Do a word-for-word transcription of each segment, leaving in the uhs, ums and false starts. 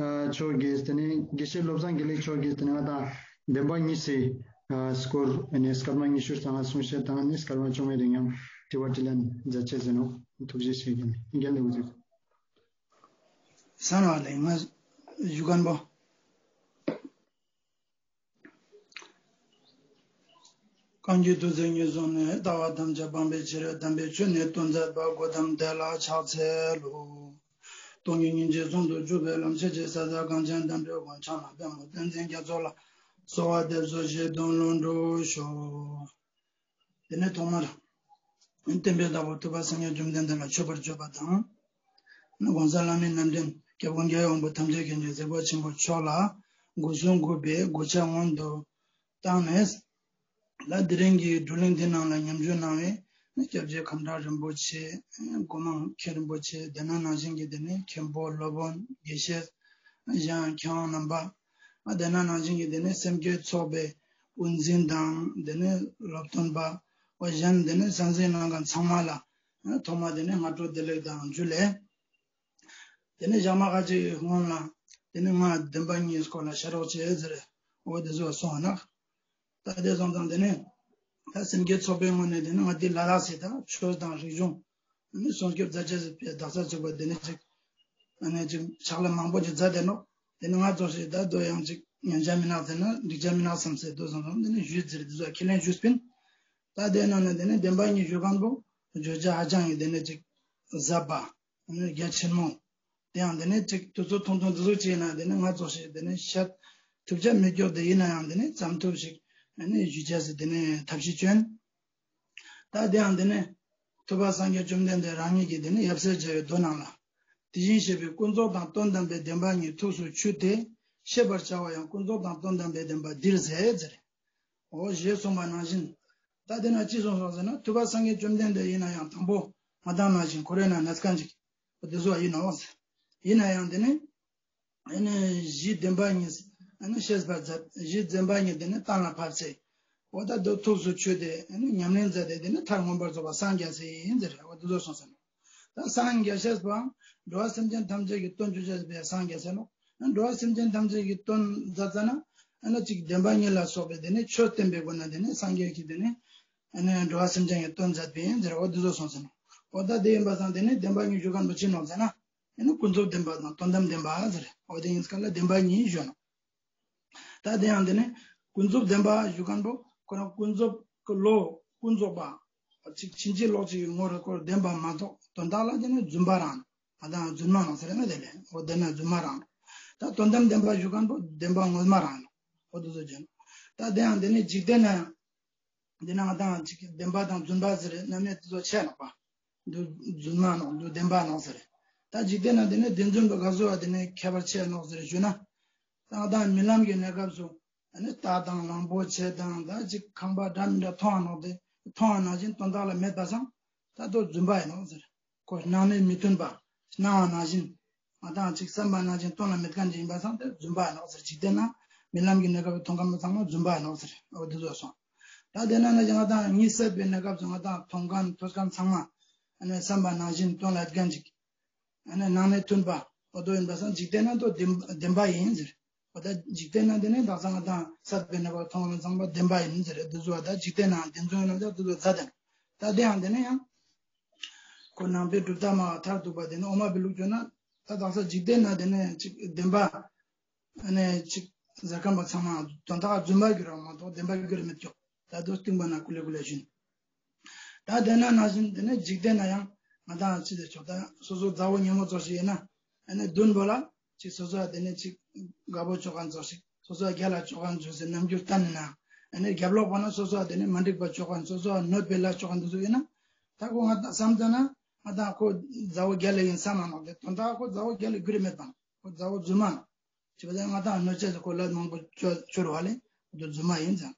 མཆོག་གིས་དེ་ནས་དགེ་བཤེས་བློ་བཟང་དགེ་ལེགས་མཆོག་གིས་དེ་ནས་ང་དང་བདེན་པ་གཉིས་སི་སྐོར་ཨ་ནི་སྐར་མ་ཉི་ཤུ་རྩ་ལྔ་གསུང་བཤད་དང་ནི་སྐར་མ་བཅོ་ལྔའི་རིང་ཡང་དྲི་བ་དྲིས་ལན་མཛད་ཅེས་ཟེར་ནོག། ཐུགས་རྗེ་ཆེ། རྒན་ལེགས་འོ་ཟེར། ས་ན་ལེ་ང་ཞུ་མཁན་པོ། གང་གིས་ཐུགས་བརྩེ་ཉེར་བཟུང་ནས། ལྟ་བ་ཐམས་ཅད་སྤང་བའི་ཕྱིར། དམ་པའི་ཆོས་ནི་སྟོན་མཛད་པ། གོའུ་ཏམ་དེ་ལ་ཕྱག་འཚལ་ལོ། སྟོང་ཉིད་སྙིང་རྗེ་ཟུང་དུ་འཇུག་པའི་ལམ། ཤེས་བྱའི་ས་དང་གངས་ཅན་འགྲམ་བུའི་དབང་། ཕྱག་ན་པདྨོ་བསྟན་འཛིན་རྒྱ་མཚོ་ལ། གསོལ་བ་འདེབས་སོ་ཞེས་དོན་ལུང་སྒྲོགས་ཤོག། དེ་ནས་ཐོག་མར་བསྟན་པའི་བདག་པོ་ཐུབ་པ་སངས་རྒྱས་བཅོམ་ལྡན་འདས་ལ་མཆོད་པར་བརྗོད་པ་དང་། གོང་ས་ལྷ་མིའི་རྣམ་འདྲེན་སྐྱབས་མགོན་རྒྱལ་བའི་དབང་པོ་ཐམས་ཅད་མཁྱེན་ཅིང་གཟིགས་པ་ཆེན་པོ་མཆོག་ལ་སྒོ་གསུམ་གུས་པས་གུས་ཕྱག་སྔོན་དུ་བཏང་ནས། ལ་དེ་རིང་གི་བགྲོ་གླེང་དེ་ནང་ལ་ཉམས་ཞུགས་གནང་བའི་སྐྱབས་རྗེ་ཁམས་བྲག་རིན་པོ་ཆེ། སྒོ་མང་མཁན་རིན་པོ་ཆེ། དེ་ནང་ནང་བཞིན་གྱི་དེ་ནས་མཁན་པོ་སློབ་དཔོན་དགེ་བཤེས། གཞན་མཁས་དབང་རྣམ་པ། དེ་ནང་ནང་བཞིན་གྱི་དེ་ནས་སེམས་བསྐྱེད་ཚོགས་པའི་དབུ་འཛིན་དང་དེ་ནས་སློབ་སྟོན་པ། གཞན་དེ་ནས་གསན་གཟིགས་གནང་མཁན་ཚང་མ་ལ་ཐོག་མ་དེ་ནས་སྔ་དྲོ་བདེ་ལེགས་དང་ཇུ་ལེ། དེ་ནས་ཞག་མ་ཁ་ཅིག་སྔོན་ལ་དེ་ནས་ང་བདེན་པ་གཉིས་སྐོར་ལ་བཤད་རོགས་བྱེད་ཟེར་འོ་དེ་ཟོ་སོང་ན། ད་དེ་སོང་ཙང་དེ་ནས་ད་སེམས་བསྐྱེད་ཚོགས་པའི་ངོས་ནས་དེ་ནས་ང་དེ་ལ་དྭགས་སི་ད་ཆོས་དང་རིག་གཞུང་ནི་སྲུང་སྐྱོབ་མཛད་ཅེས་སི་ཕིའ་དག་ས་ཚུགས་པ་དེ་ནས་ཅིག་ཨ་ནི་ཅིག་ཕྱག་ལས་མང་པོ་ཅིག་མཛད་དེ་ནོག། དེ་ནས་ང་ཚོ་ཞིག་ད་དོ་ཡང་ཅིག་ཉན་ཆ་མི་ནག་ཟེར་ན་འགྲིག་ཆ་མི་ནག་བསམ་སེ་དོ་སོང་ཙང་དེ་ནས་ཞུས་ཟེར་དེ་ཚོ་ཁས་ལེན་ཞུས་པིན། ད་དེ་ནང་ནས་དེ་ནས་བདེན་པ་གཉིས་ཞུ་མཁན་པོ་བརྗོད་བྱ་ཧ་ཅང་གི་དེ་ནས་ཅིག་ཟབ་པ། རྒྱ་ཆེན་མོ། དེ་ཡང་དེ་ནས་ཅིག་དུས་ཚོད་ཐུང་ཐུང་དུས་ཚོད་ཅིག་ཡིན་ན་དེ་ནས་ང་ཚོ་ཞིག་དེ་ནས་བཤད་ཐུབ་ཆ་མི་སྐྱོ་དེ་ཡིན་ན་ཡང་དེ་ནས་བརྩམས་ཐུབ་ཞིག་ཨ་ནི་ཞུ་ཆ་སི་དེ་ནས་ཐབས་ཤེས་བསྐྱོན། ད་དེ་ཡང་དེ་ནས་ཐུབ་པ་སངས་རྒྱས་བཅོམ་ལྡན་འདས་རང་ཉིད་ཀྱི་དེ་ནས་ཡབ་སྲས་མཇལ་བའི་མདོ་ནང་ལ། དེ་བཞིན་གཤེགས་པའི་ཀུན་རྫོབ་དང་དོན་དམ་པའི་བདེན་པ་ཉིད་ཐུགས་སུ་ཆུད་དེ། ཤེས་པར་བྱ་བ་ཡང་ཀུན་རྫོབ་དང་དོན་དམ་པའི་བདེན་པ་འདིར་ཟད་ཟེར། འོ་ཞེས་གསུངས་པ་ནང་བཞིན། ད་དེ་ན་ཅི་གསུངས་སོང་ཟེར་ན་ཐུབ་པ་སངས་རྒྱས་བཅོམ་ལྡན་འདས་ཡིན་ན་ཡང་དང་པོ་ང་དང་ནང་བཞིན་ཁོ་རེ་ན་ནས་ཀན་ཅིག་འོ་དེ་ཟོ་ཡིན་ནོག་ཟེར། ཡིན་ན་ཡང་དེ་ནི་ཨ་ནི་གཞི་བདེན་པ་ཉིད་ཨ་ནི་ཤེས་པར་མཛད། གཞི་བདེན་པ་ཉིད་དེ་ནི་གཏན་ལ་ཕབ་སེ། འོ་ད་དོ་ཐུགས་སུ་ཆུད་དེ་ཨ་ནི་ཉམས་ལེན་མཛད་དེ་དེ་ནི་མཐར་མངོན་པར་རྫོགས་པ་སངས་རྒྱས་སེ་ཡིན་ཟེར་འོ་དེ་ཟོ་གསུངས་ཟེར་ནོག། ད་སངས་རྒྱས་ཤེས་པའང་འགྲོ་བ་སེམས་ཅན་ཐམས་ཅད་ཀྱི་དོན་བྱེད་ཤེས་པའི་སངས་རྒྱས་ཟེར་ནོག། འགྲོ་བ་སེམས་ཅན་ཐམས་ཅད་ཀྱི་དོན་མཛད་ཙ་ན་ཨ་ནི་ཅིག་བདེན་པ་གཉིས་ལ་སོགས་པའི་དེ་ནི་ཆོས་བསྟན་པའི་སྒོ་ནས་དེ་ནི་སངས་རྒྱས་ཀྱིས་དེ་ནི་ཨ་ནི་འགྲོ་བ་སེམས་ཅན་གྱི་དོན་མཛད་པའི་ཟེར་འོ་དེ་ཟོ་གསུངས་ཟེར་ནོག། འོ་ད་དེ་ཡིན་པ་སང་དེ་ནི་བདེན་པ་གཉིས་ཞུ་མཁན་པོ་ཅི་ནོག་ཟེར་ན། ཨ་ནི་ཀུན་རྫོབ་བདེན་པ་དང་དོན་དམ་བདེན་པ་ཟེར། འོ་དེ་ཡིན་སྐབས་ལ་བདེན་པ་གཉིས་ཞུ་ནོག། ད་དེ་ཡང་དེ་ནི་ཀུན་རྫོབ་བདེན་པ་ཞུ་མཁན་པོ་ཁོ་རང་ཀུན་རྫོབ་ཀྱི་བློ་ཀུན་རྫོབ་པ། ཅིག་ཕྱིན་ཅི་ལོག་ཅིག་གི་ངོ་རུ་ཁོ་བདེན་པ་མ་གཏོགས་དོན་དག་ལ་དེ་ནི་རྫུན་པ་རང་། ང་དང་རྫུན་མ་ནོག་ཟེར་ན་དེ་ལས་འོ་དེ་ན་རྫུན་མ་རང་། ད་དོན་དམ་བདེན་པ་ཞུ་མཁན་པོ་བདེན་པ་ངོ་མ་རང་ནོག། འོ་དེ་ཚོ་བྱས་ནོག། ད་དེ་ཡང་དེ་ནི་འཇིག་རྟེན་ན་ཡང་དེ་ན་ང་དང་ཅིག་བདེན་པ་དང་རྫུན་པ་ཟེར་རྣམ་དབྱེ་དེ་ཚོ་ཆེ་ནོག་པ། འདུ་རྫུན་མ་ནོག་འདུ་བདེན་པ་ནོག་ཟེར། ད་འཇིག་རྟེན་ན་དེ་ནི་བདེན་རྫུན་པོ་ག་ཟུག་བ་དེ་ནི་ཁྱད་པར་ཆེ་ནོག་ཟེར་ཞུ་ན། ད་ང་དང་རྨི་ལམ་གྱི་གནས་སྐབས་སུ་ཨ་ནི་རྟ་དང་གླང་པོ་ཆེ་དང་ད་ཅིག་ཁང་པ་འདྲ་མི་འདྲ་མཐོང་བ་ནོག་དེ་མཐོང་བ་ནང་བཞིན་དོན་དག་ལ་མེད་པ་སང་ད་དོ་རྫུན་པ་ཡིན་ནོག་ཟེར། ཁོ་སྣང་མེད་མི་མཐུན་པ། སྣང་བ་ནང་བཞིན། ང་དང་ཅིག་བསམ་པ་ནང་བཞིན་དོན་ལ་མེད་མཁན་ཅིག་ཡིན་པ་སང་དེ་རྫུན་པ་ཡིན་ནོག་ཟེར། འཇིག་རྟེན་ན་རྨི་ལམ་གྱི་གནས་སྐབས་མཐོང་མཁན་པོ་ཚང་མ་རྫུན་པ་ཡིན་ནོག་ཟེར། འོ་དེ་ཚོ་སོང་། ད་དེ་ན་ན་ཅིག་ང་དང་གཉིད་སད་པའི་གནས་སྐབས་སུ་ང་དང་མཐོང་མཁན་ཐོས་མཁན་ཚང་མ་ཨ་ནི་བསམ་པ་ནང་བཞིན་དོན་ལ་མཁན་ཅིག་ཨ་ནི་སྣང་མེད་མཐུན་པ་འོ་དོ་ཡིན་པ་སང་འཇིག་རྟེན་ན་དོ་བདེན་བདེན་པ་ཡིན་ཟེར། འོ་ད་འཇིག་རྟེན་ན་དེ་ནི་དག་ས་ང་དང་སད་པའི་གནས་སྐབས་མཐོང་མཁན་ཚང་མ་བདེན་པ་ཡིན་ཟེར། དེ་ཚོ་ད་འཇིག་རྟེན་ན་བདེན་རྫུན་ཡིན་ན་ད་དེ་ཚོ་རྫ་དང་། ད་དེ་ཡང་དེ་ནི་ཡང་། ཁོ་ནང་པའི་གྲུབ་མཐའ་མ་མཐར་ཐུག་པ་དེ་ནི་དབུ་མ་པའི་ལུགས་བརྗོད་ན་ད་དག་ས་འཇིག་རྟེན་ན་དེ་ནི་ཅིག་བདེན་པ་ཨ་ནི་ཅིག་ཟེར་མཁན་པོ་ཚང་མ་དོན་དག་རྫུན་པ་གྱུར་རོགས་མ་གཏོགས་བདེན་པ་གྱུར་མེད་ཀྱོག། ད་དོ་སྟིང་པ་ན་ཀུ་ལེ་ཀུ་ལེ་བཞིན། ད་དེ་ན་ནང་བཞིན་དེ་ནི་འཇིག་རྟེན་ན་ཡང་ང་དང་ཅི་ཟེར་ཆོག་ད་སོ་སོ་མཛའ་བོ་ཉེ་མོ་ཚོ་ཞིག་ཡིན་ན་ཨ་ནི་མདུན་པོ་ལ་ཅིག་སོ་སོ་དེ་ནི་ཅིག་དགའ་པོ་ཆོག་མཁན་ཚོ་ཞིག་སོ་སོ་རྒྱལ་ལ་ཆོག་མཁན་ཚོ་ཞིག་རྣམ་འགྱུར་བསྟན་ན་ཨ་ནི་རྒྱབ་ལོགས་པ་ན་སོ་སོ་དེ་ནི་མ་འགྲིག་པ་ཆོག་མཁན་སོ་སོ་གནོད་པའི་ལས་ཆོག་མཁན་དེ་ཚོ་ཡིན་ན། ད་ཁོ་ང་དང་བསམ་ཙ་ན་ང་དང་ཁོ་མཛའ་བོ་རྒྱལ་ལ་ཡིན་བསམ་མ་ནོག་དེ་དོན་དག་ཁོ་མཛའ་བོ་རྒྱལ་ལ་གྱུར་མེད་པ་ནོག། ཁོ་མཛའ་བོ་རྫུན་མ་ནོག། ཅི་བ་ད་ང་དང་གནོད་བྱེད་ཁོ་ལ་མང་པོ་ཅོ་ཅོ་རུ་བ་ལེ་དོ་རྫུན་མ་ཡིན་ཙང་།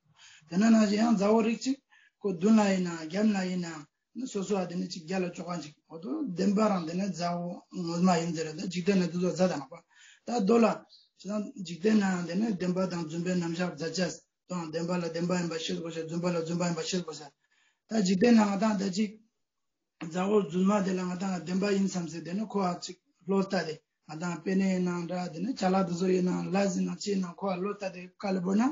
དེ་ན་ནང་བཞིན་ཡང་མཛའ་བོ་རིགས་ཅིག་ཁོ་མདུན་ལ་ཡིན་ན་རྒྱབ་ལ་ཡིན་ན་ནི་སོ་སོ་བ་དེ་ནི་ཅིག་རྒྱལ་ལ་ཆོག་མཁན་ཅིག་འོ་དོ་བདེན་པ་རང་དེ་ནི་མཛའ་བོ་ངོ་མ་ཡིན་ཟེར་རེད། ད་འཇིག་རྟེན་ན་དེ་ཚོ་རྫ་དང་ནོག་པ། ད་དོ་ལ་ཅི་ད་འཇིག་རྟེན་ན་དེ་ནི་བདེན་པ་དང་རྫུན་པའི་རྣམ་གཞག་རྫ་ཅེས། དང་བདེན་པ་ལ་བདེན་པ་ཡིན་པ་ཤེས་དགོས་ཤེས། རྫུན་པ་ལ་རྫུན་པ་ཡིན་པ་ཤེས་དགོས་ཤེས། ད་འཇིག་རྟེན་ན་ང་དང་ད་ཅིག་མཛའ་བོ་རྫུན་མ་དེ་ལ་ང་དང་བདེན་པ་ཡིན་བསམ་སེ་དེ་ནི་ཁོ་ཨ་ཅིག་བློ་ལྟ་དེ་ ང་དང་དཔེར་ན་ཡིན་ན་འདྲ་དེ་ནི་ཅ་ལག་དེ་ཚོ་ཡིན་ན་ལ་ཟིན་ན་ཅི་ཡིན་ན་ཁོ་ལ་ལོ་ལྟ་དེ་དཀའ་ལས་བོར་ན་